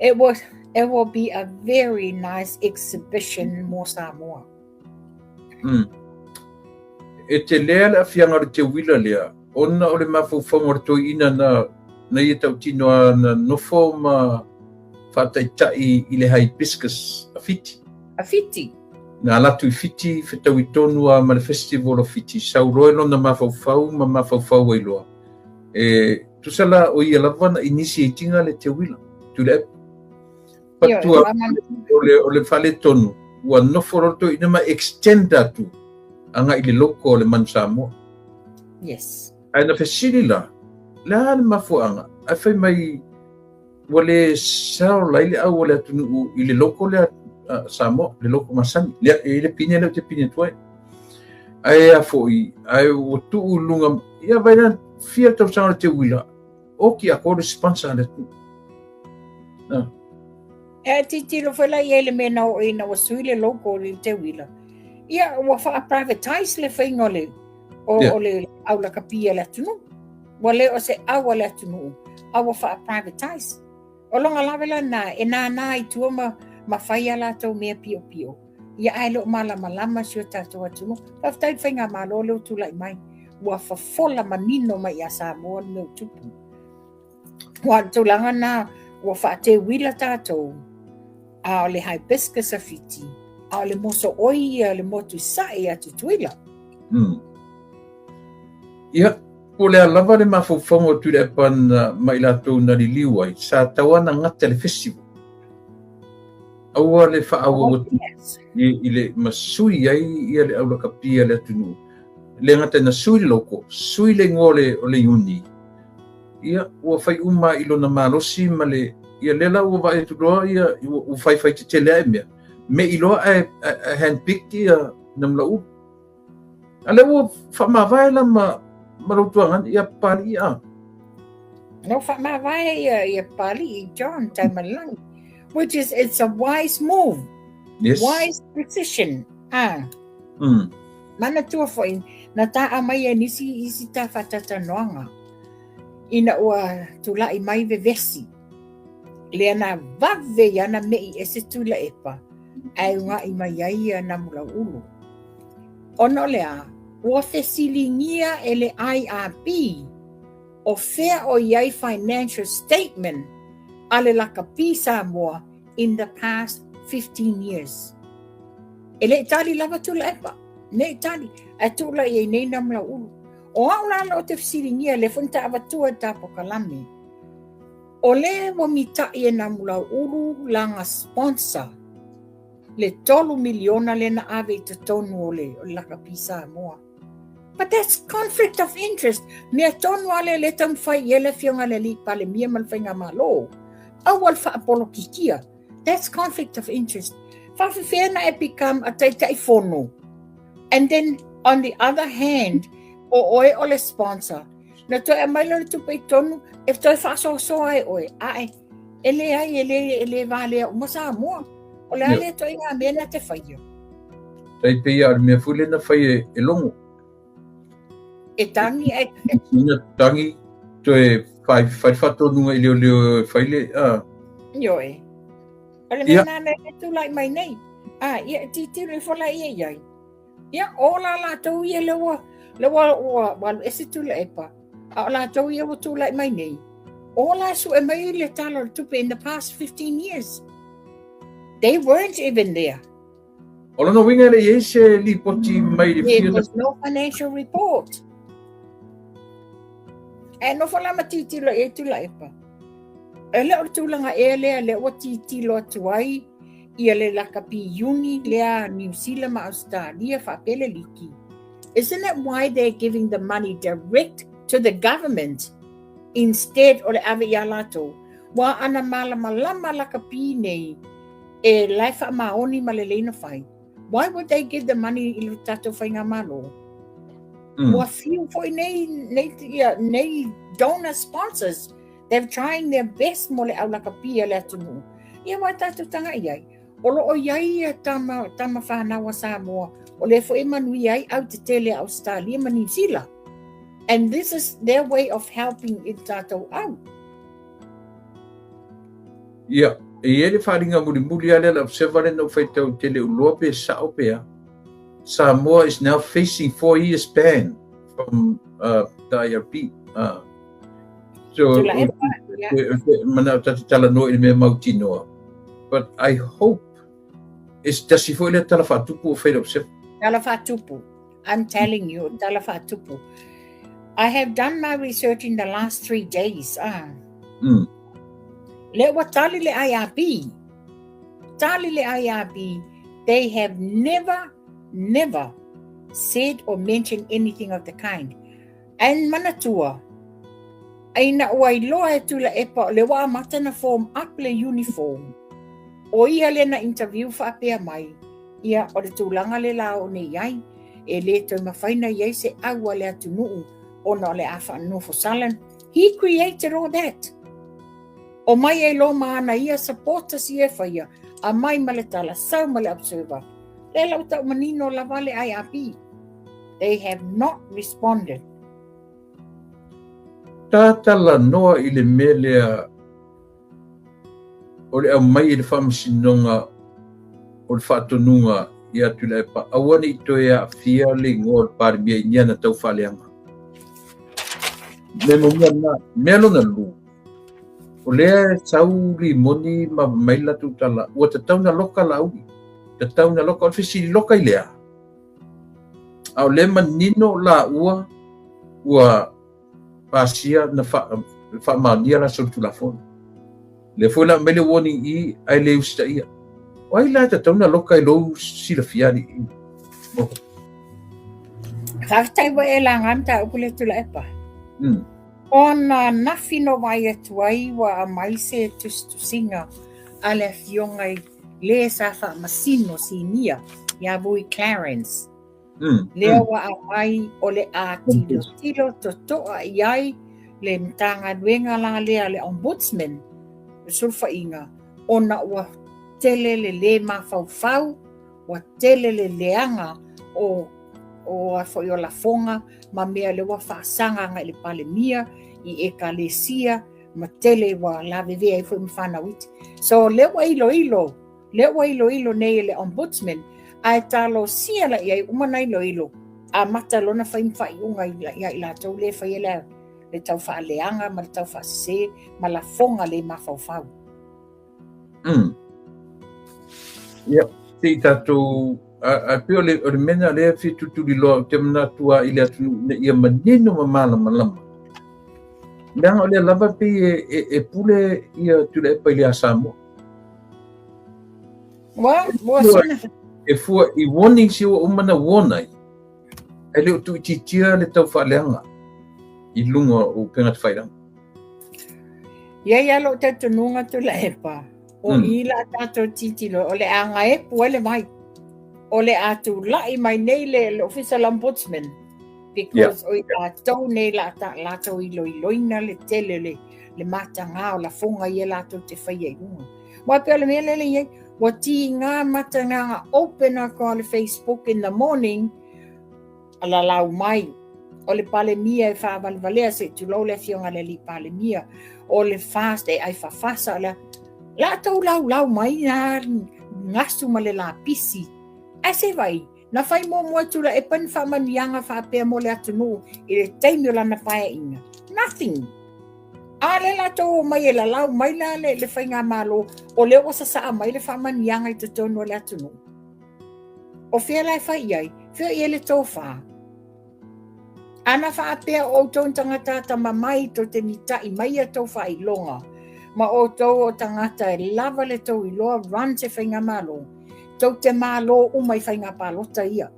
It was it will be a very nice exhibition mo Samoa. E telē le aafiaga o le teuila lea, ona o le mafaufauga o le toeaina na na ia tautino a na nofo ma faataitai i le hibiscus a Fiti. A Fiti. Na alu atu i Fiti, fetaui tonu a ma le festival o Fiti, sau loa i lona mafaufau ma mafaufau ai loa. E tusa la o ia lava na initiate ina le teuila, Tuilaepa. Patua o le faaletonu, ua nofo loa le toeaina ma extend atu agai i le logo o le manu Samoa. Yes. Ae na fesili la, le a le mafuaaga, ae fai mai ua le sell ai le au o le atunuu i le logo lea Samoa, le logo masani. Lea, e i le pine lea ou te pine atu ai. Ae a foi, ae ua tuu i luga, ia vai la, fia tausaga o le teuila, oki a ko le sponsor a le atunuu. Ah. E titilo foi la i ai le mea na oo ina ua sui le logo o le teuila. Ia, ua faa-privatize le faiga o le, o, yeah. o le au lakapi a le atunuu. Ua le o se au a le atunuu, a ua faa-privatize. O lona lave la na, e nānā i tua ma, ma fai a latou mea piopio. Ia ae le o malamalama si o tatou atunuu. Faafetai i le faigamalo lea ua tulai mai. Ua fofola manino mai ia Samoa le mea ua tupu. Ua o le tulaga na ua faateuila tatou, a o le hibiscus a Fiti, a o le mosooi ia o le motu i sae ia Tutuila. Ia, po o le a lava le mafaufauga o Tuilaepa na ma i latou na liliu ai, sa tatau lava ona gata le festival. Aua le faaauau atu i le ma sui ai ia le aulakapi a le atunuu. Le gata ina sui le logo, sui le igoa o le iuni. Ia, ua fai uma i lona malosi ma le, ia lea la ua vaai atu loa ia, ua faifai tetele ae mea. Me'i loa ae handpick ia Namulauulu. A lea ua faamavae la ma, ma lou tuagana ia Papali'i a. No faamavae ia, ia Papali'i John Taimalelagi, which is, it's a wise move. Yes. Wise decision. Ah. Manatua foi, na taa mai e nisi isi ta faatatalanoaga ina ua tula'i mai vevesi. Lea na vave ia na me'i ese Tuilaepa ae uga'i mai ai ia Namulau'ulu. Ona o le a, ua fesiligia e le IRB o fea o i ai financial statement a le Lakapi Samoa in the past 15 years. E le i tali lava Tuilaepa, ne i tali, ae tuu la i ai nei Namulau'ulu. O au la la ou te fesiligia, lea foi na ta avatua i ta polokalame, o lea ua mita'i e Namulau'ulu lana sponsor le $3 miliona lea na ave i totonu o le Lakapi Samoa. But that's conflict of interest. Mea tonu lava lea lea e taumafai i ai le Afioga i le Alii Palemia ma le Faigamalo. Aua le faapolokikia. That's conflict of interest. Faafefea na e become a Taitaifono. And then on the other hand, o oe o le sponsor. Na toe aumai lea o le tupe i totonu e toe faasoasoa ai oe. Ae, e leai, e le, e le valea uma Samoa. O le a lea ituaiga mea na te faia? Tai pei a o le mea foi lea na fai e, e Logo. E tangi ai. Ina tangi toe fai fai faatonuga i leoleo e fai le a. Ioe. O le mea nā e tulai mai nei. A, ia e titilo ifo la ia i ai. Ia, o la latou ia le ua, le ua, ua, ua alu ese Tuilaepa, a o latou ia ua tulai mai nei. O la sue mai le tala o le tupe in the past 15 years. They weren't even there. O lona uiga e le i ai se lipoti mai le There was no financial report. E nofo la ma titilo i ai Tuilaepa. E le o le tulaga ea lea lea ua titilo atu ai. Ia le lakapi iuni lea a Niu Sila ma Ausetalia faapea le liki. Isn't it why they're giving the money direct to the government instead o le ave iā latou? Ua ana malamalama lakapi nei e la e faamaoni ma lelei na fai. Why would they give the money i le tatou faigamalo? Ua fiu foi nei, nei, ia, nei donor sponsors. They're trying their best mo le aulakapi a le atunuu. Ia ua tatou taga'i ai. O lo o i ai ia tama, tama whanau a Samoa, o lea foi e manuia ai au tetele a Australia ma New Zealand. And this is their way of helping i tatou au. Ia, e i ai le faaaliga mulimuli lava lea a le Observer lea na ou faitau ou te le uloa pe sao pe a. Samoa is now facing 4 years ban from the IRB. So, manao ta te talanoa i le mea mautinoa. But I hope e se tasi foi lea tala faatupu o fai le Observer. Tala faatupu. I'm telling you, tala faatupu. I have done my research in the last 3 days. Ah. Le ua tali le IRB. Tali le IRB. They have never, never said or mentioned anything of the kind. And manatua, ina ua iloa e Tuilaepa o le ua amata na form up le uniform. O ia le na interview faapea mai, ia o le tulaga le la o nei ai, e le toe mafai na i ai se au a le atunuu ona o le a faanofo sala. He created all that. O mai e lo ma ana ia supporters ia e faia, a mai ma le tala sau ma le Observer. Le lau tau manino lava le IRB. They have not responded. Talanoa i le mea lea o le aumai i le faamasinoga o le faatonuga ia Tuilaepa aua ne i toe aafia le igoa o le Palemia i ni ana tau faaleaga. Mea muamua lena. Mea lona lua, o lea e sau limoni ma mai le latou tala, ua tatau na loka Laauli. Tatau na loka, o le fesili loka i le a? A o lea manino laua ua pasia na faamaonia la solitulafono. Lea foi la aumai le warning i ae le usitaia. O ai la e tatau na loka i lou silafia alii? Faafetai ua e laga mataupu lea Tuilaepa. Ona nafi no vaai atu ai ua aumai se tusitusiga a le afioga i le sa faamasino sinia ia Vui Clarence. Lea ua aumai o le a tilotilo totoa i ai le Matagaluega la lea le Ombudsman, le sulufaiga, ona ua tele le lē mafaufau, ua tele le leaga o a foi o lafoga ma mea lea ua faasaga agai i le Palemia, i ekalesia, ma tele ua lavevea ai foi ma fanau iti. So lea ua iloilo, lea ua iloilo nei e le Ombudsman, ae talosia la i ai uma na iloilo, amata lona fai ma faaiuga ia i latou lea e faia le tau faaleaga ma le tau faasese ma lafoga le mafaufau. Ia, se i tatou, a pei o le mea lena lea e fia tulituliloa, ou te manatu lava i le atunuu ina ia manino ma malamalama. Leaga o lea lava pei e pule ia Tuilaepa i le a Samoa. Ua, ua sina. E fua i warnings ia ua uma na warn ai, e le o tuuitiitia le tau faaleaga i luga o upega tafailagi. Ia i ai lou talitonuga Tuilaepa, o i la tatou tilotilo, o le a gaepu ai le vai. O le a tulai mai nei le Ofisa o le Ombudsman, because o i latou nei la ta, latou iloiloina le tele le, le matagā o lafoga ia latou te faia i luga. Aua pei o le mea lea le i ai, ua tiga matagaga open atu le Facebook in the morning, lalau mai, o le Palemia e faavalevalea se i tulou le afioga i le alii Palemia, o le fast e ai fafasa, o le a, latou laulau mai na gasu ma le lapisi. Ae se vai, na fai muamua e Tuilaepa ni faamanuiaga faapea mo le atunuu i le taimi o lana paeaiga. Nothing. A lea latou omai e lalau mai la le faigamalo, o lea ua sasaa mai le faamanuiaga i totonu o le atunuu. O fea la e fai i ai? Fea i ai le tofa? Ana faapea o outou ni tagata atamamai tou te mita'i mai a outou faailoga. Ma outou o tagata e lava le tou iloa run se faigamalo, tou te malo uma i faiga palota ia.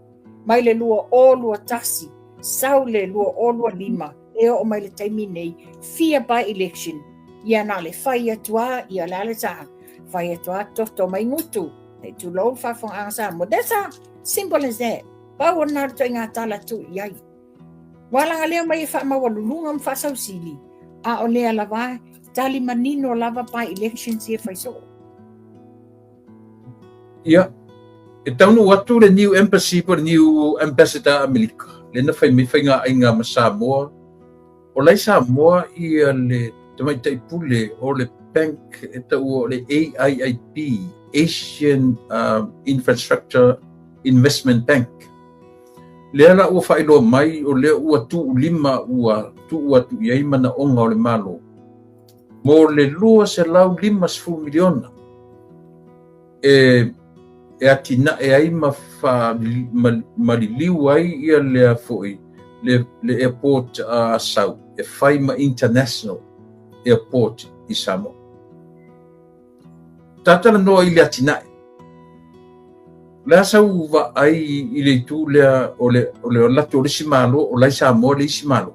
Mai le 2021, sau le 2025, e oo mai le taimi nei, fia by election, ia na o le fai atu a, ia le a le saa, fai atu a toto mai gutu, e tulou le faafofogaaga Samoa. That's a simple as that. Pau o lena o le ituaiga tala tuu i ai. Ua lagalea mai e faamaualuluga ma faasausili, a o lea lava tali manino lava by elections ia fai soo. Ia, e taunuu atu le new embassy po le new ambassador Amerika, lea na fai mai faigaaiga ma Samoa. O la i Samoa ia le tamaitai pule o le bank e taua o le AIIB, Asian Infrastructure Investment Bank. Lea la ua faailoa mai o lea ua tuulima ua tuu atu i ai manaoga o le Malo mo le $250 miliona e e atinae ai ma fa ma, ma liliu ai ia lea foi le, le airport a Asau e fai ma international airport i Samoa. Ta talanoa i le atinae. O le a sau vaai i le itu lea o le, o le lato o le isi Malo, o la i Samoa le isi Malo.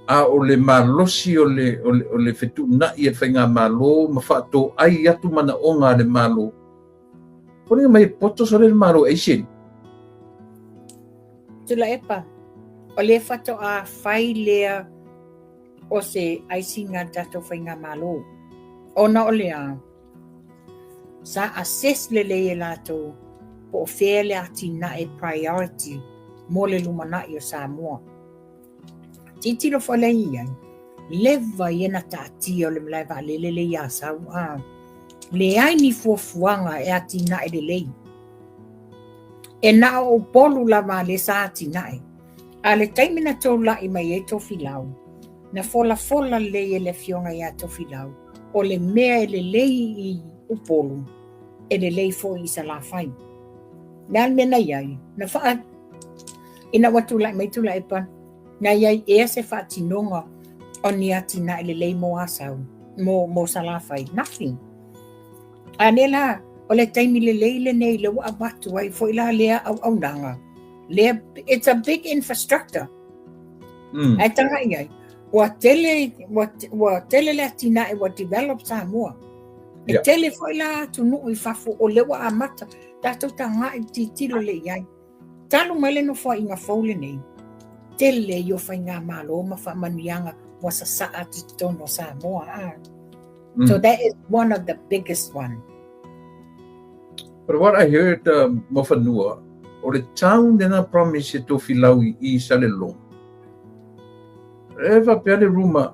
A o le malosi o le, o le, o le fetuunai e le faigamalo ma faatoai atu manaoga a le Malo, foliga mai e poto sole le Malo Asian. Tuilaepa, o lea faatoa fai lea o se aisiga a le tatou faigamalo. Ona o le a? Sa assess lelei e latou po o fea le atinae priority mo le lumanai o Samoa. Tilotilo foi lea i ai, leva ia na taatia o le malae vaalele lea i Asau, a leai ni fuafuaga e atinae lelei. E na o Upolu lava lea sa atinae. A le taimi na tulai mai ai Tofilau, na folafola lelei e le afioga ia Tofilau, o le mea e lelei i Upolu, e lelei foi i Salafai. O le a le mea na i ai? Na faa... Ina ua tulai mai Tuilaepa, na i ai ea se faatinoga o ni atinae lelei mo Asau, mo, mo Salafai? Nothing. A lea la, o le taimi lelei lenei lea ua avatu ai foi la lea auaunaga. Lea, it's a big infrastructure. Ae tagai ai, ua tele, ua, ua tele le atinae ua develop Samoa. E yeah. tele foi la atunuu i fafo o lea ua amata tatou tagai tilotilo lea i ai. Talu mai le nofoaiga fou lenei, tele ia o faigamalo ma faamanuiaga ua sasaa atu i totonu o Samoa. Ah. So that is one of the biggest one. But what I heard, Mofanua, o le town lena promise e Tofilau i Salelologa. E faapea le rumor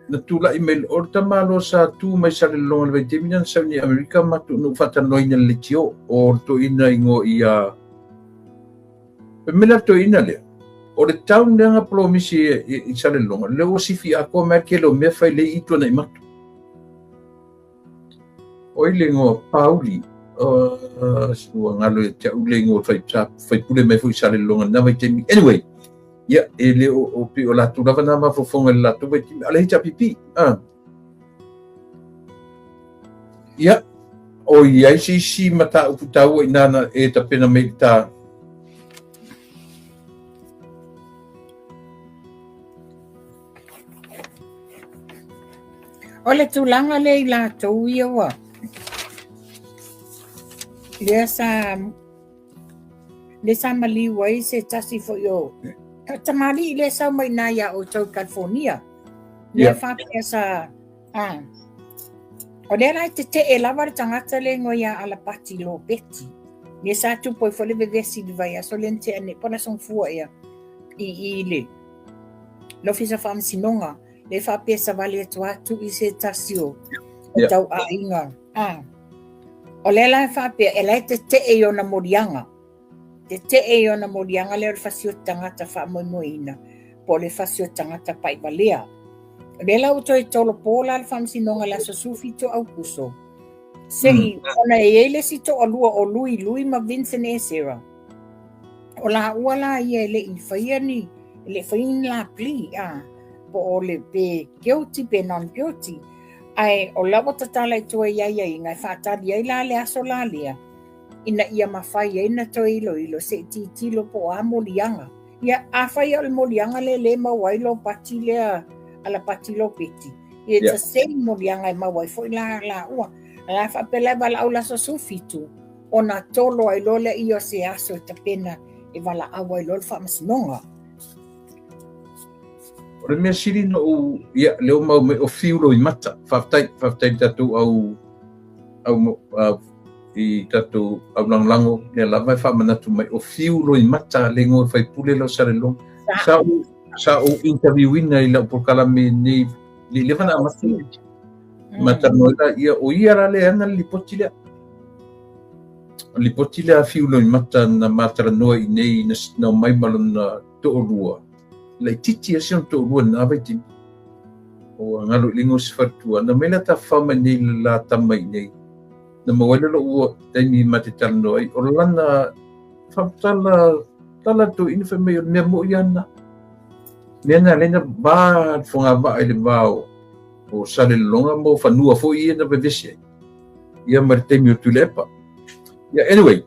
na tulai mai o le tamaloa sa tu mai Salelologa le vaitaimi na sau nei Amerika matou na ou faatalanoaina le leitio o le toeaina igoa ia Fai mai le toeaina lea o le town lea na polomisi i Salelologa lea ua sifi atoa mai le tele o mea fai lea i Tuanai Matu. O ai le igoa Pauli ua galo ia te au le igoa fai sa faipule mai foi i Salelologa i lena vaitaimi. Anyway, ia e le o o pei o latou lava na mafaufauga i le latou vaitaimi a o le HRPP. Ah. Ia, o i ai se isi mataupu taua inā na e tapena mai i le tā. O le tulaga lea i latou ia ua lea sa lea sa maliu ai se tasi foi o tamalii lea sau mai iná iā outou i California. Lea faapea sa a o lea la e tetee lava le tagata lea igoa ia Alapati Lopeti. Lea sa tupu ai foi le vevesi i le vaiaso lea na tea nei po o le Aso Gafua ea i i le le Ofisa o Faamasinoga lea faapea savali atu a tui se tasi o yeah. tauaiga. Ah. O lea la e faapea, e la e tetee i ona moliaga. Tetee i ona moliaga lea o le fasi o tagata faamoemoeina, po o le fasi o tagata paivalea. O lea la ua toe tolopo la le faamasinoga i le aso 17 Aukuso. Se'i, ona e i ai le isi toalua o Lui Lui ma Vincent Esera. O laua la ia e le i faia ni, e le i faia ni la plea, a, po o le pe guilty pe non guilty. Ae o la ua tatala i tua i aiaiga e faatali ai la le aso la lea, ina ia mafai ai ona toe iloilo se i tilotilo po o a moliaga. Ia, afai o le moliaga lea lea e maua ai lo pati lea a la pati lopeti, ia it's the same moliaga e maua ai foi la laua. A la faapea la e valaau le aso 17, ona tolo ai loa lea o se aso e tapena e valaau ai loa le faamasinoga. O le mea sili na ou, ia, lea ua mau mai o Fiu Loimata. Faafetai, faafetai i tatou au, au, au i tatou au lagolago, lea lava e faamanatu mai o Fiu Loimata le igoa o le faipule lea o Salelologa. Sa ou, sa ou interviewina i lau polokalame nei, le leva na amata. Ma talanoa ai la, ia, o ia la le ana le lipoti lea. O le lipoti lea a Fiu Loimata na ma talanoa i nei na, na omai ma lona toalua. Laitiiti lava si ona toalua i lena vaitaimi. Ua galo i le igoa o si faletua. Na omai la tafafao mai nei le la tama i nei. Na maua ai lea lou taimi ma te talanoa ai. O lana faamatala tala toeaina fai mai o le mea moi lava lena. Mea na ala ai ona va le fogavaa i le va o o Salelologa ma o fanua foi ia na vevesi ai. Ia ma le taimi o Tuilaepa. Ia anyway,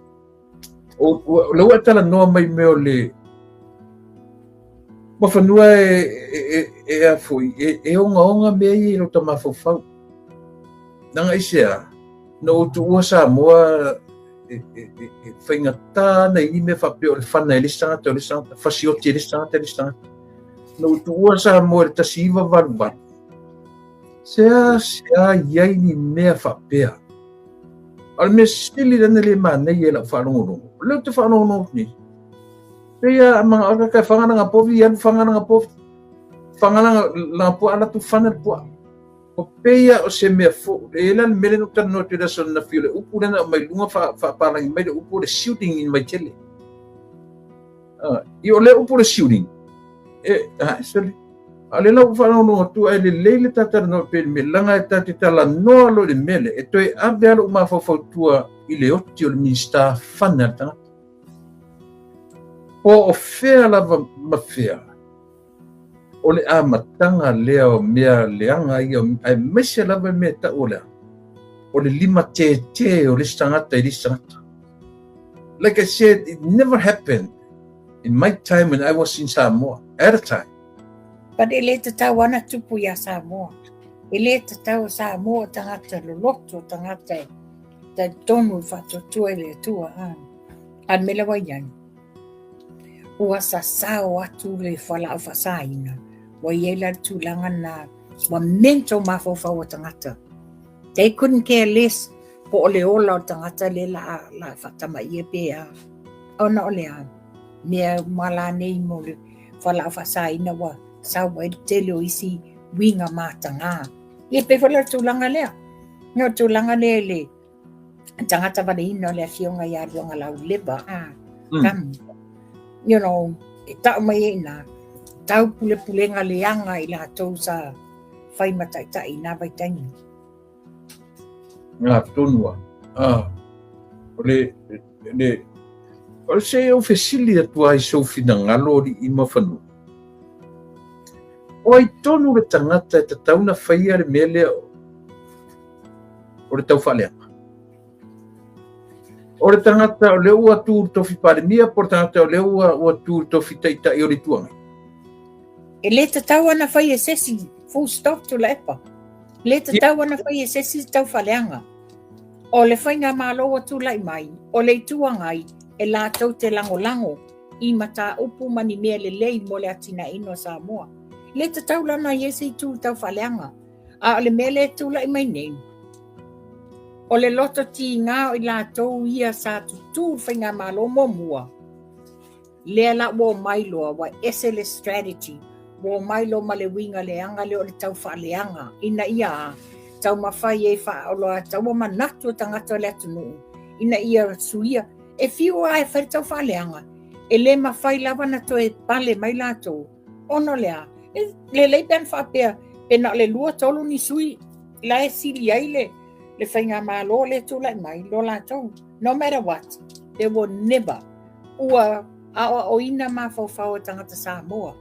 o, o, lea ua e talanoa mai mea o le Mafanua e, e, e, e a foi, e, e ogaoga mea ia i lota mafaufau. Leaga aisea, na ou tuua Samoa e, e, e, e faigata ana i ni mea faapea o le fana e le isi tagata, o le isi tagata, fasioti e le isi tagata, e le isi tagata. Na ou tuua Samoa i le 1988. Sea, sea i ai ni mea faapea. A o le mea sili lea na le manaia i lau faalogologo, o lea ou te faalogologo atu nei, pei a manao ka fanga langa povi, alu fanga langa povi, fanga langa, langa puaa, alu atu fana le puaa. O pei a o se mea fou, e la le mea lea na ou talanoa atu i le aso ananafi, o le upu lea na aumai luga faapalagi mai le upu o le shooting in Vaitele. I o lea upu o le shooting, e, ah, sorry, a o lea la ua faalogologo atu ae lelei le ta talanoa pei le mea, leaga e ta te talanoa loa i le mea lea, e toe ave lava lou mafaufau i tua i le oti o le Minisita fana a le tagata. Po o fea lava ma fea, o le amataga lea o mea leaga ia, aemaise lava le mea e tau o le a? O le limatētē o le isi tagata i le isi tagata. Like I said, it never happened in my time when I was in Samoa, at a time. But e le tatau ana tupu iā Samoa. E le tatau o Samoa o tagata loloto, o tagata e talitonu i faatuatua i le Atua. A le mea lea ua i ai, ua sasao atu le fualaau faasaina, ua i ai la le tulaga lena, ua mental mafaufau o tagata. They couldn't care less po o le ola o le tagata lea la la faatamaia pe a. Ona o le a? Mea uma la nei mo le fualaau faasaina ua sau ai le tele o isi uiga mataga. Ia pei foi la o le tulaga lea. O le tulaga lea i le tagata valeina o le afioga ia Luagalauleva, a, mm. You know, e tau mai ai i ina, tau pulepulega leaga i latou sa fai ma taitai i nā vaitaimi. Ngā tonu a. Ah, o le, le, o le se ou fesili atu ai sou finagalo o alii ma fanua. O ai tonu le tagata e tatau ona faia le mea lea o le taufaaleaga? O le tagata o lea ua tu i le tofi Palemia po o le tagata o lea ua, ua tu i le tofi Taitai o le Itu Agai? E le tatau ona fai e se isi, full stop Tuilaepa. E le tatau ona fai e se isi taufaaleaga. O le faigamalo ua tulai mai, o le Itu Agai e latou te lagolago i mataupu ma ni mea lelei mo le atinaeina o Samoa. E le tatau la ona i ai se itu taufaaleaga. A o le mea lea e tulai mai nei, o le loto tiga o i latou ia sa tutū i le faigamalo muamua, lea la ua omai loa, ua ese le strategy, ua omai loa ma le uiga leaga lea o le taufaaleaga, ina ia a? Taumafai e faaoloataua manatu o tagata o le atunuu, ina ia suia. E fiu lava e fai le taufaaleaga, e le mafai lava ona toe pale mai latou, ona o le a? E lelei pe ana faapea, pe na o le 2, 3 ni sui la e sili ai le, le faigamalo lea e tulai mai, lo latou. No matter what, they will never. Ua aoaoina mafaufau o tagata Samoa.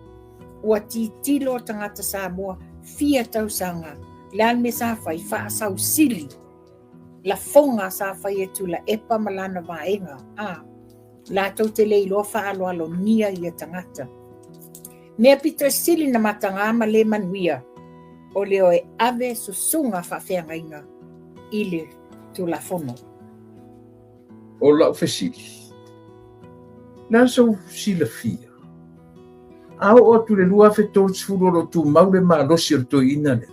Ua titilo tagata Samoa fia tausaga. Le a le mea sa fai, faasausili lafoga sa fai e Tuilaepa ma lana vaega, a latou te le iloa faaaloalogia ia tagata. Mea pito e sili na mataga ma le manuia, o le o e ave susuga faafeagaiga i le Tulafono. O lau fesili, le a sou silafia? A oo atu i le 2030 o lo o tumau le malosi o le toeaina lea,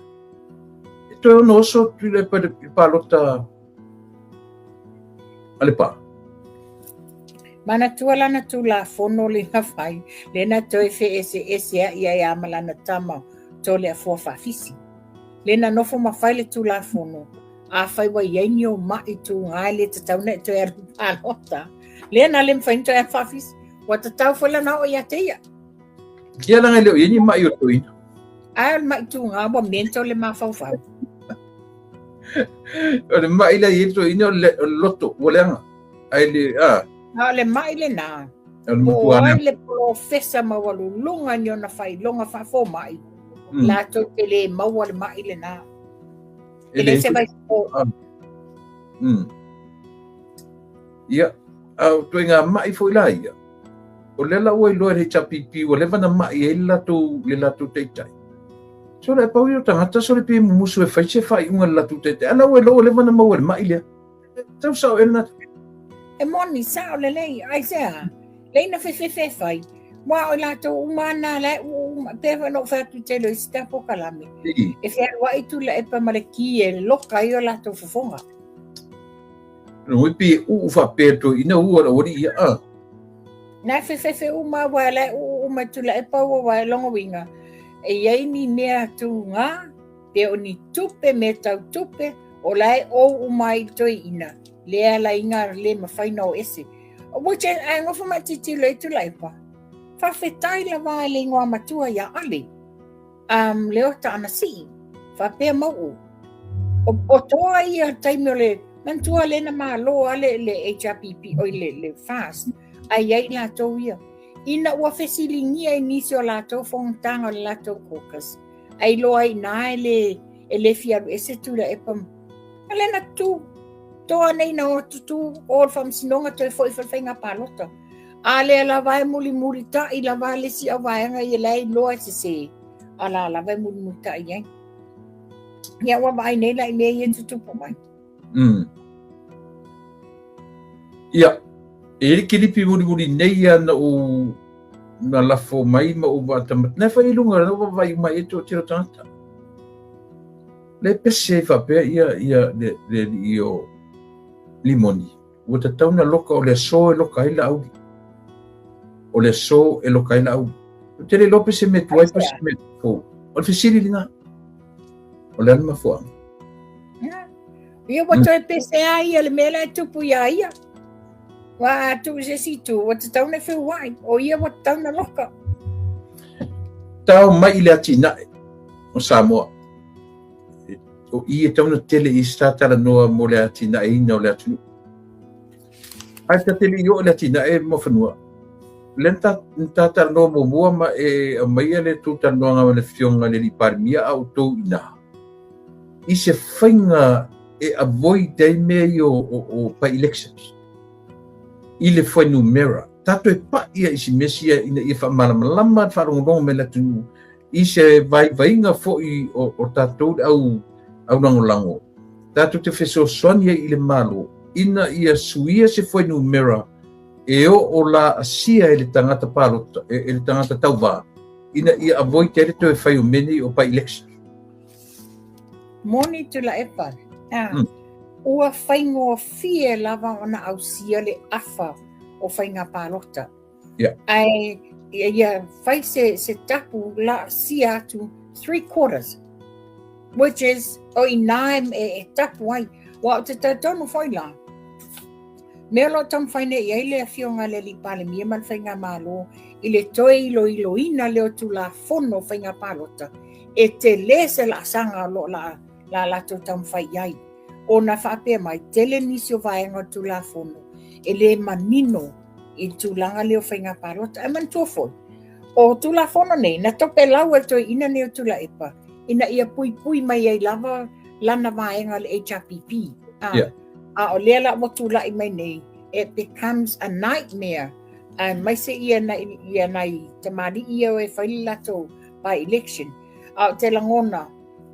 e toe ono oso atu i le palota a Lepa. Manatua lana Tulafono le na fai, le na toe feeseesea'i ai a ma lana tama Toleafoa Faafisi. Le na nofo ma fai le Tulafono, afai ua i ai ni ou ma'i tuga e le tatau ona e toe alu i palota, lea na le mafai ona toe alu Faafisi. Ua tatau foi lana oo ia te ia. Ia leaga e le o i ai ni ma'i o le toeaina. Ae o le ma'i tuga ua mental le mafaufau. O le ma'i la e i ai le toeaina o le loto ua leaga. Ae le, a. A o le ma'i lenā, po o ai le polofesa maualuluga ni ona faailoga faafomai, latou te le maua le ma'i lenā. E le se vaifofo. Ia, a o ituaiga ma'i foi la ia, o lea la ua iloa e le HRPP ua leva na ma'i ai le latou, le latou taitai. Sole, pau ia o tagata sole pe mumusu e fai se faaiuga i le latou taitai. A la ua iloa ua leva na maua i le ma'i lea. Tau sao ea lena. E moni, sao lelei, aisea? Lei na fefefe e fai. Aua o i latou uma lava na la e uu uma, pei foi ona ou fai atu i tele o isi ta polokalame, e fealuai Tuilaepa ma le ki e loka ai o latou fofoga. Lona uiga e uu faapea toeaina ua le aualii ia, a. Na e fefefe uma aua o la e uu uma e Tuilaepa ua aua lona uiga, e i ai ni mea tuga, pe o ni tupe, mea tau tupe, o la e ou uma ai i le toeaina, lea ala ai na le mafai ona o ese. Which ae nofo ma tilotilo i Tuilaepa, faafetai lava i le igoa matua ia Ale, Leota Anasii, faapea Mauu. O toa ia taimi o le, manatua lea na malo lava le HRPP, oi le FAST, ae i ai latou ia. Ina ua fesiligia i nisi o latou fonotaga o le latou caucus, ae iloa ai i ina e le fia alu ese Tuilaepa. A lea na tu, toa nei na o atu tu o le faamasinoga toe foi foi le faiga palota. A lea lava e mulimulita'i lava le isi auvaega ia la e iloa e sesē, a la lava e mulimulita'i ai. Ia ua vaai nei la i mea ia e tutupu mai. Ia, e i ai le kilipi mulimuli nei ia na ou na lafo mai ma ou vaatamata. Na e fai i luga, na ou vaavaai uma i ai toatele o tagata. Le pese ai faapea ia, ia le, le alii o Limoni. Ua tatau na loka o le aso e loka ai Laauli. O le aso e loka ai Laauli. Ou te le iloa pe se mea tuai pe se mea fou. O le fesili lena. O le a le mafuaaga? Ia ua toe pese a ia le mea la e tupu iā ia. Ua a tuu i se isi itu, ua tatau ona feua'i, o ia ua tatau ona loka. Tao mai i le atinae o Samoa. O i e tatau ona tele i se talanoa mo le atinaeina o le atunuu. Ae ta te le i oo i le atinae ma fanua. Lea na ta talanoa muamua ma e aumaia le tou talanoaga ma le Afioga i le Alii Palemia a outou i ina i se faiga e avoid ai mea ia o by-elections i le fuainumera. Tatou e pai ia i si mea sia ina ia faamalamalama le faalogologo mai le atunuu i se vaivaiga foi o tatou le au aulagolago, tatou te fesoasoani ai i le Malo ina ia suia se fuainumera e oo laasia e le tagata palota, e le tagata tauvā, ina ia avoid ai le toe fai o mea nei o by-election. Moni Tuilaepa, ua faigofie lava ona ausia le afa o faiga palota. Yeah. Ae ia fai se tapu laasia atu 3/4, which is o i nā e tapu ai. Ua o te talitonu foi la, mea o lo o taumafai nei i ai le Afioga i le Alii Palemia ma le Faigamalo i le toe iloiloina lea o Tulafono o Faiga Palota, e tele se laasaga o lo o la latou taumafai i ai. Ona faapea mai, tele nisi o vaega o le Tulafono e le manino i le tulaga lea o faiga palota. Ae manatua foi, o Tulafono nei, na topelau e le toeaina nei o Tuilaepa ina ia puipui mai ai lava lana vaega le HRPP. A, yeah. a o lea la ua tulai mai nei, it becomes a nightmare. Aemaise ia nai, ia nai tamalii ia e fai le latou by election. A o te lagona,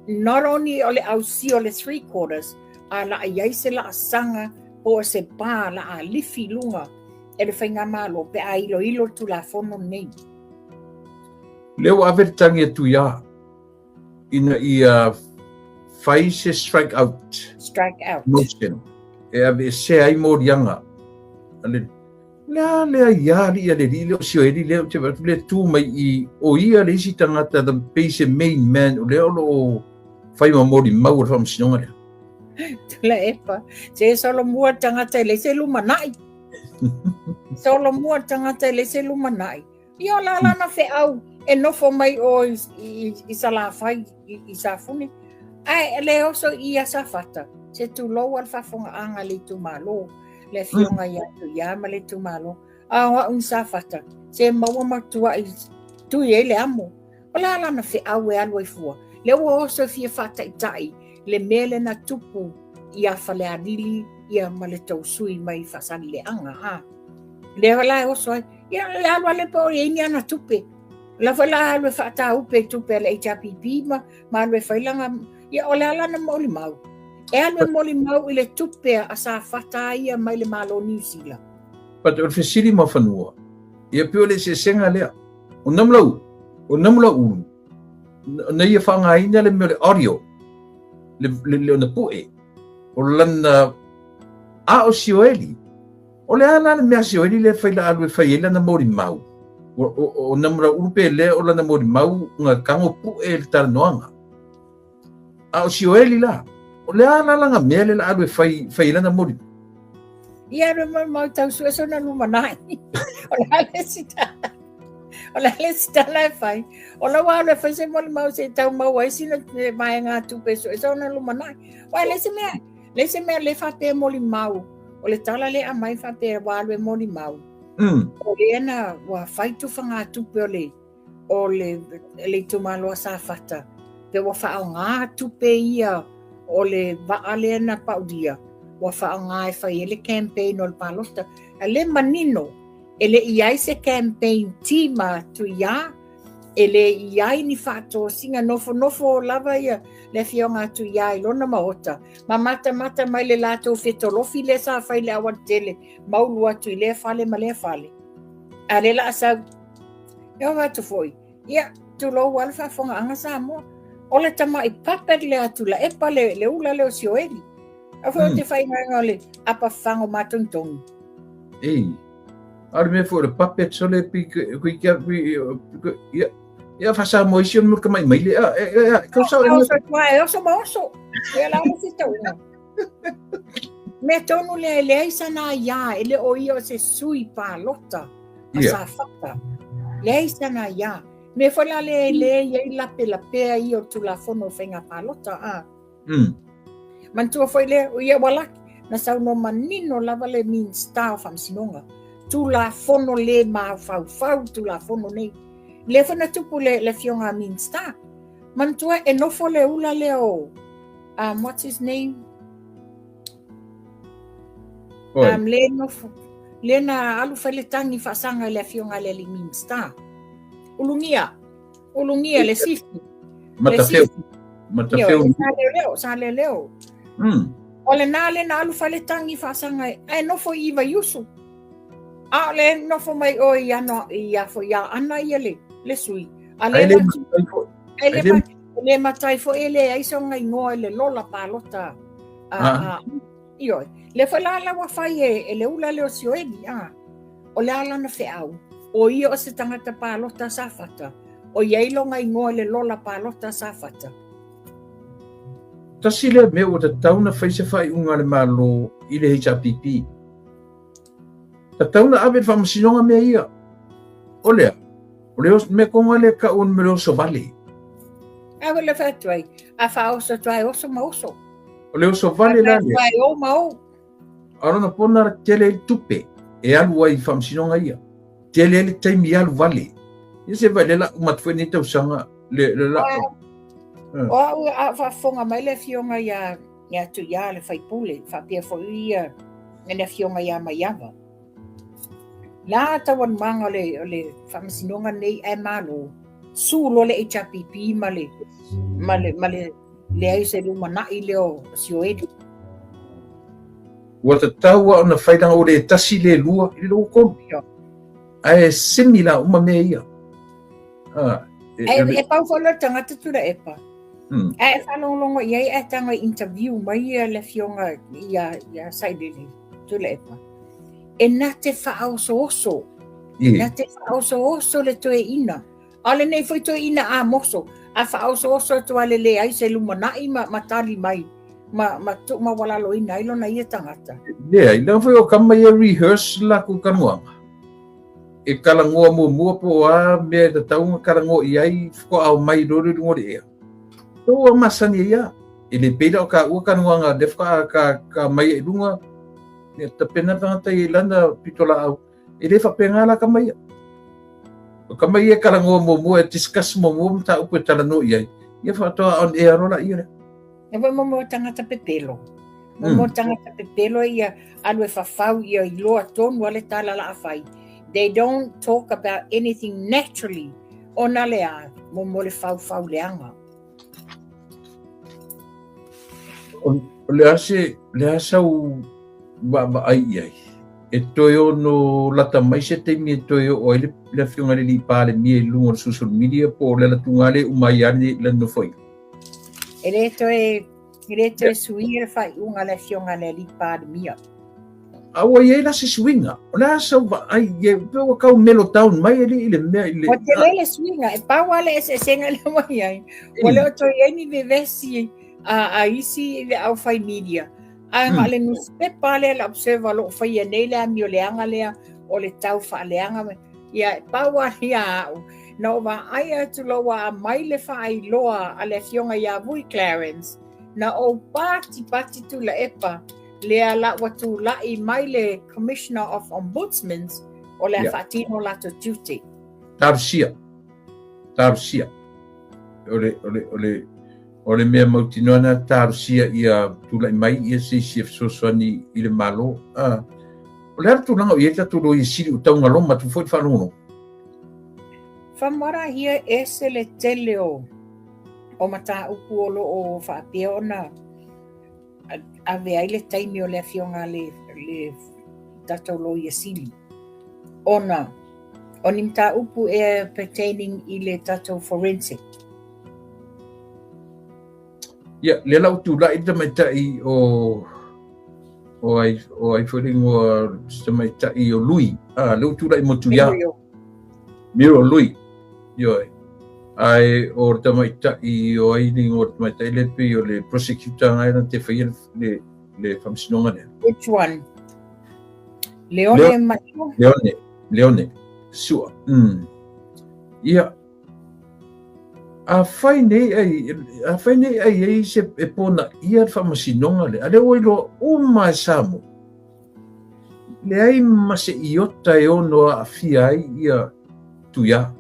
not only o le ausia o le 3/4, a la i ai se laasaga po o se pa la a lifi i luga e le Faigamalo pe a iloilo le Tulafono lenei. Lea ua ave le tagi a Tuia ina ia fai se strike out. Strike out. Motion. E aveesea ai moliaga a le Le a lea ia alii a le alii lea o Sioeli lea ou te vaai atu lea tu mai i o ia le isi tagata the pei se main man o lea o lo o fai ma molimau o le faamasinoga lea. Tuilaepa, se solomua le tagata e leai se lumanai. Solomua le tagata e leai se lumanai. Ia o la lana feau e nofo mai o i, i, i Salafai, i, i Safune. Ae le oso i ia Safata, se tulou a le faafogaaga a le itumalo, le afioga ia Tuia ma le itumalo. A o au ni Safata, se maua ma tuai tui ai le amo. O la lana feau e alu ai fua. Lea ua oso e fia faataitai le mea lea na tupu ia Falealili ia ma le tou sui mai Faasalileaga. A. Lea la e oso ai. Ia le alu ale po o i ai ni ana tupe. La foi la alu e faataupe i tupe a le HRPP ma, ma alu e fai lana, ia o le a lana molimau. E alu e molimau i le tupe a Safata ia mai le Malo Niu Sila. But o le fesili ma fanua, ia pei o le eseesega lea. O Namulau, o Namulau Ulu, na ia faaaogaina le mea o le audio, le, le, le ona pue, o lana, a o Sioeli, o le a la le mea a Sioeli lea fai la alu e fai ai lana molimau, o, o, o Namulau Ulu pe lea o lana molimau nga tago pue le talanoaga. A o Sioeli la, o le a la lana mea lea la alu e fai, fai ai lana molimau. Ia alu e molimau tau sue sona lumanai. O le a le isi tala. O le a le isi tala e fai. O la ua alu e fai se molimau se i tau maua ai sina vaega tupe e sue sona lumanai. Ua le isi mea, le isi mea le faapea molimau. O le tala lea aumai faapea ua alu e molimau. O lea na ua fai tufagatupe o le o le, le itumalo a Safata, pe ua faaaoga tupe ia o le vaa lea na paulia, ua faaaoga e fai ai le campaign o le palota. A le manino, e le i ai se campaign team a Tuia, e le i ai ni faatosina, nofonofo lava ia le afioga a Tuia i lona maota, ma matamata mai le latou fetolofi lea sa fai i le aualatele, maulu atu i lea fale ma lea fale. A lea la a sau, E oo atu foi, ia, tulou lava le faafofogaaga Samoa. O le tamai puppet lea a Tuilaepa le, le ula lea o Sioeli. A foi o te faigaga o le apa fago matogitogi. Ei, a o le mea foi o le puppet sole pi kui kia kui ia ia fa-Samoa isi o le tamai maile a e e kau sao e oso tua e oso ma oso. Ia la o se tauga. Mea tonu lea e leai sana aiā, e le o ia o se sui palota a yeah. Safata. Leai sana aiā. Mea foi la lea e le i ai lapelapea ia o Tulafono o Faiga Palota. A. Manatua foi lea, o ia ua laki, na saunoa manino lava le Minista o Faamasinoga. Tulafono le mafaufau Tulafono nei. Lea foi na tupu le, le afioga a Minista. Manatua e nofo le ula lea o what's his name? Le nofo, le na alu fai le tagi faasaga i le afioga i le alii Minista. Ulugia, Ulugia le sifi. Matafeo. Matafeo. Sa leoleo, sa leoleo. O lena le na alu fai le tagi faasaga ae nofo i Vaiusu. A o le nofo mai o i ano i a foi ia ana ia le le sui. A le ai le le matai foi e leai sona igoa i le lola palota a, a, ioe. Le foi la la ua fai e, e le ula le o Sioeli, a. O le a lana feau, o ia o se tagata palota Safata, o i ai lona igoa i le lola palota Safata. Tasi lea mea ua tatau ona fai se faaiuga a le Malo i le HRPP. Tatau ona ave i le faamasinoga mea ia. O lea, o le mea koga lea tau o le mea oso vale. A le fai atu ai, a faaoso atu ai oso ma oso. O le oso vale la lea. Ai o ma o. A lona pona la tele ai tupe e alu ai i faamasinoga ia. Tele ai le taimi e alu vale. Ia se vai le la uma atu foi nei tausaga le, le la. O au a faafofoga mai le afioga ia ia Tuia le faipule, faapea foi ia le afioga ia Maiava. La taualumaga o le, o le faamasinoga nei ae malo, su loa le HRPP ma le, ma le, ma le leai se lumanai lea o Sioeli. Ua tatau lava ona fai leaga ua le tasi le lua i le lua tolu. Ae simi la uma mea ia. Ah, e, e, e pau foi le tagata Tuilaepa. Ae e faalogologo i ai ae tago e interview mai ia le afioga ia, ia Sailele Tuilaepa. E na te faaosooso. E na te faaosooso le toeaina. A o lenei foi toeaina Amoso, a faaosooso atu a le leai se lumanai ma, ma tali mai ma, ma tuumaualaloina ai lona ia tagata. Leai, leaga foi o kama ia rehearse lakou talanoaga. E talanoa muamua po o a mea e tatau ona talanoa i ai faatoa aumai loa lea i luga o le ea. Tou a masani ai a. E le pei la o taua talanoaga lea faatoa ka, ka aumai ai i luga, ia tapena le tagata i lana pitolaau. E le faapena la tama ia. O tama ia e talanoa muamua, e discuss muamua mataupu e talanoa i ai, ia faatoa on air loa laia lea. E foi mo tagata pepelo. Mo mo tagata pepelo ia alu e fafau ia iloa tonu a le tala la fai. They don't talk about anything naturally. Ona le a, mo mo le faufau leaga. O le a se, le a sau vaavaai i ai, e toe ono lata mai se taimi e toe oo ai le, le afioga i le alii Palemia i luga o le social media po o le alatuga lea e uma ai lava le nofoaiga? E le toe, e le toe suia le faaiuga a le afioga i le alii Palemia. A ua i ai la se suiga? O le a sau vaai i ai, pe ua tau mellow down mai alii i le mea i le... Ua tele le suiga, e pau lava le eseesega lea ua i ai. Ua le o toe i ai ni vevesi a, a isi le aufai media. Ae na o le nusipepa lea le Observer o lo o faia nei le amioleaga lea o le tau faaleaga. Ia, e pau lava ia au, na ou vaai atu loa ua aumai le faailoa a le afioga ia Vui Clarence, na ou patipati Tuilaepa lea la ua tulai mai le Commissioner of Ombudsmans o le a faatino latou tiute. Talosia. Talosia. O le, o le, o le, o le mea mautinoa lena, talosia ia tulai mai ia se isi e fesoasoani i le Malo. Ah, o le a le tulaga o i ai le tatou Loia Sili ua taugaloma atu foi le faalogologo? Faamoarahia ese le tele o o mataupu o lo o faapea ona ave ai le taimi o le afioga a le, le tatou Loia Sili ona o ni mataupu e pertaining i le tatou forensic. Ia, lea la ua tulai le tamaitai o o ai o ai foi le igoa se tamaitai o Lui. Ah, lea ua tulai mo Tuia. Miro Lui. Ioe. Ae o le tamaitai o ai le igoa o le tamaitai lea pei o le prosecutor ngai na te faia le le faamasinoga lea. Which one? Leone Maio? Leone, Leone. Sua. Ia, Afai nei ai, afai nei ai ai se e ponaia le faamasinoga lea, a lea ua iloa uma e Samoa, leai ma se iota e ono aafia ai ia Tuia.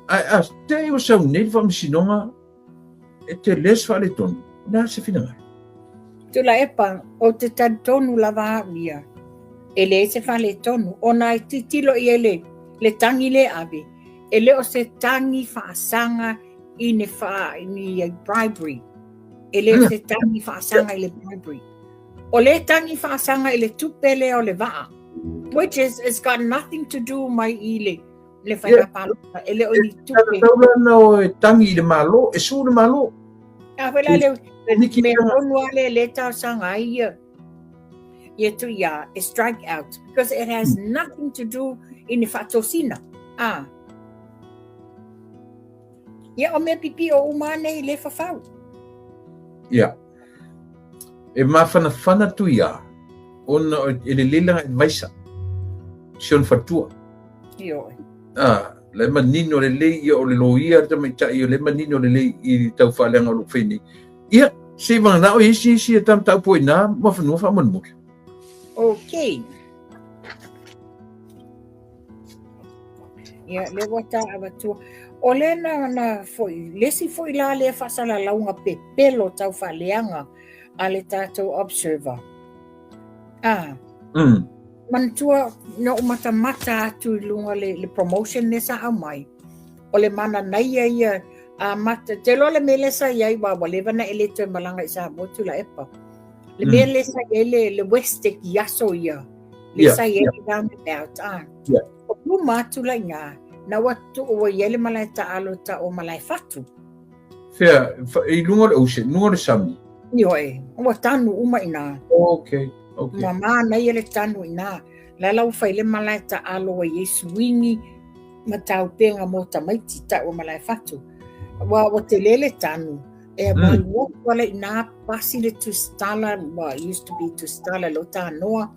Ae a te i ua sau nei le faamasinoga, e tele se faaletonu, o le a se finagalo? Tuilaepa, ou te talitonu lava au ia, e leai se faaletonu, ona e tilotilo i ai le, le tagi lea e ave, E le o se tagi faasaga i ni wha, i ni bribery. E le o se tagi faasaga i le bribery. O le tagi faasaga i le tupe lea o le vaa, which is, it's got nothing to do mai i le, le whainga palota. E le o ni tupe. Tau la na o e tangi i le malo, e su le malo. A whela le, mea tonu a le le talosaga ai ia. Ia Tuia e strike out because it has nothing to do i ni faatosina. Ah. Ia o mea pipii o uma nei le fafau. Ia. E mafanafana Tuia ona e lelei lana advisor. Si ona faletua. Ioe. Ah, la e manino lelei ia o le loia le tamaitai o le manino lelei i tau faaleaga o lo o fai nei. Ia, se i manao i isi isi e tamatau i nā mafanua faamolemole. Okay. Ia, le ua tā avatua. O lea na, na foi, le isi foi la lea faasalalauga pepelo taufaaleaga a le tatou Observer. Ah. Manatua na ou matamata atu i luga le, le promotion lea sa aumai. O le mananaia ia a mata, te loa le mea lea sa i ai, ua, ua leva na e le toe malaga i Samoa Tuilaepa. Le mea lea sa i ai le, le Westec i aso ia, le sa i ai le roundabout, ah. O luma atu la i ina, na ua tuu ua i ai le malae taalo ta o Malaefatu. Fea, i luga o le ocean, luga o le sami? Ioe, ua tanu uma i ina. Okay, okay. Ua manaia le tanu i ina. La la ua fai le malae taalo ua i ai suingi ma taupega mo tamaiti tau o Malaefatu. Ua, ua tele le tanu. E ua alu atu ala i ina, pasi le Tusitala, well, used to be Tusitala, lo tanoa.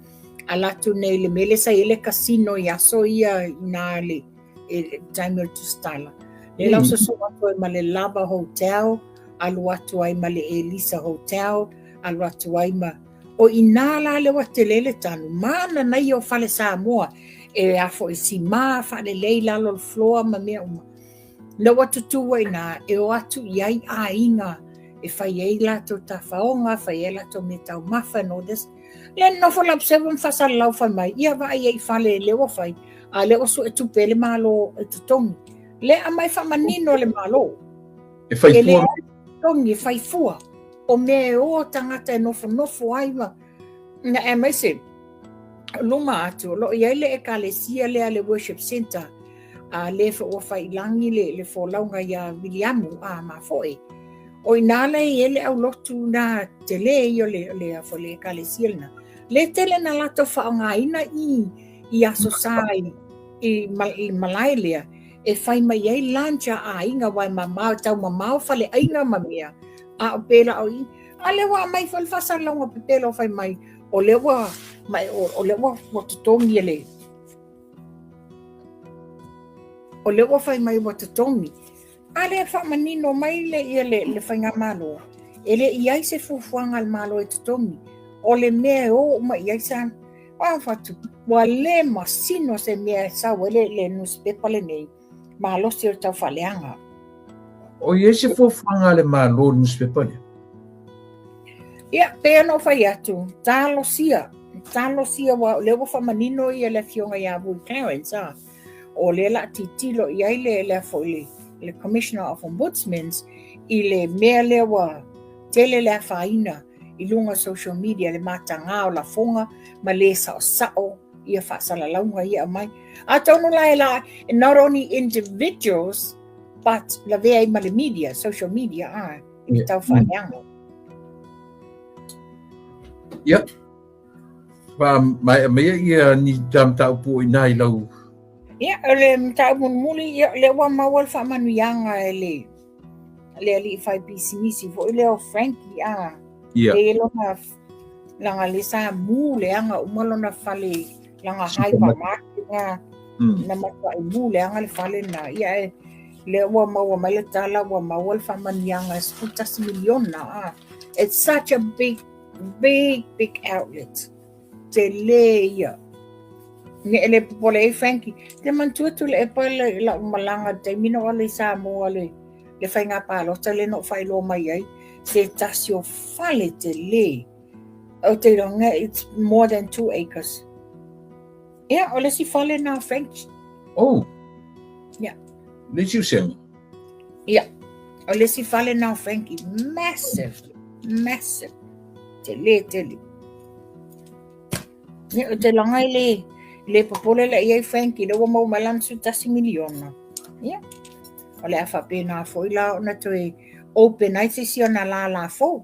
Ala atu nei le mea lea sa i ai le casino i aso ia i ina le, e taimi o le Tusitala. Le lau soso atu ai ma le Lava Hotel, alu atu ai ma le Elisa Hotel, alu atu ai ma... O ina la le ua tele le tanu, mananaia o fale Samoa, e a foi simā faalelei lalo o le floor ma mea uma. Na ua tutū ai ina, e o atu i ai aiga e fai ai latou tafaoga, fai ai latou mea taumafa and all this. Le nofo la observer ma faasalalau fai mai, ia vaai ai i fale lea ua fai, a lea ua sue tupe e le Malo e totogi. Le aumai faamanino le Malo. E fai fua. E totogi, e fai fua. O mea e o tagata e nofonofo ai ma... Na aemaise, luma atu, o lo o i ai le ekalesia lea le worship center, a le foi ua fai i lagi le, le folauga iā Viliamu a mafoe. O ina la e i ai le aulotu na tele ia o le, le, foi le ekalesia lena. Le tele na latou faaaogaina i, i aso sa i, i, i malae lea, e fai mai ai lunch a aiga aua e mamao, e taumamao faleaiga ma mea, a o pēlā o i. A lea ua aumai foi le faasalalauga pepelo fai mai, o lea ua, ma, o, o lea ua, ua totogi e le, o lea ua fai mai ua totogi. A lea faamanino mai le, ia le, le faigamalo, e le i ai se fuafuaga a le Malo e totogi. O le mea e o uma i ai sa, a fatu, ua le masino se mea e sau ai le, le nusipepa lenei, malosi o le taufaaleaga. O i ai se fuafuaga a le Malo i le nusipepa lea? Ia, pei ona ou fai atu, talosia, talosia, ua, o lea ua faamanino ia le afioga ia Vui Clarence, a. O lea la tilotilo i ai le, le, foi, le, le Commissioner of Ombudsmans i le mea lea ua tele le afaina i luga social media le matagā o lafoga ma le saosao ia faasalalauga ia aumai. Atonu la e la, not only individuals, but lavea ai ma le media, social media, a, i le taufaaleaga. Yep. Faamaea maia ia ni ta mataupu o i ina i lau... Ia, o le mataupu mulimuli, ia, lea ua maua le faamanuiaga e le, le alii fai pisinisi foi lea o Frankie, a. Ia. E lona, laga le sa mu leaga uma lona fale, laga hypermarket na, na matuai mu leaga le fale na. Ia, e, lea ua maua mai le tala, ua maua le faamanuiaga e 11 miliona, a. It's such a big Big, big outlet. Tele ia. Ne e le popole ai Frankie. Te manatua Tuilaepa le lau malaga le taimi na ou alu i Samoa le, le faiga palota lea na ou faailoa mai ai, se tasi o fale tele. Ou te iloa it's more than 2 acres. Ia, o le isi fale na o Frankie. Oh. Ia. Le isi usega. Ia, o le isi fale na o Frankie, massive, massive. Tele, tele. Ia, o te laga i le, le popole la i ai Frankie, le ua maua mai lana 11 miliona. Ia, o le a faapena foi la ona toe open ai se isi ona lālā fou.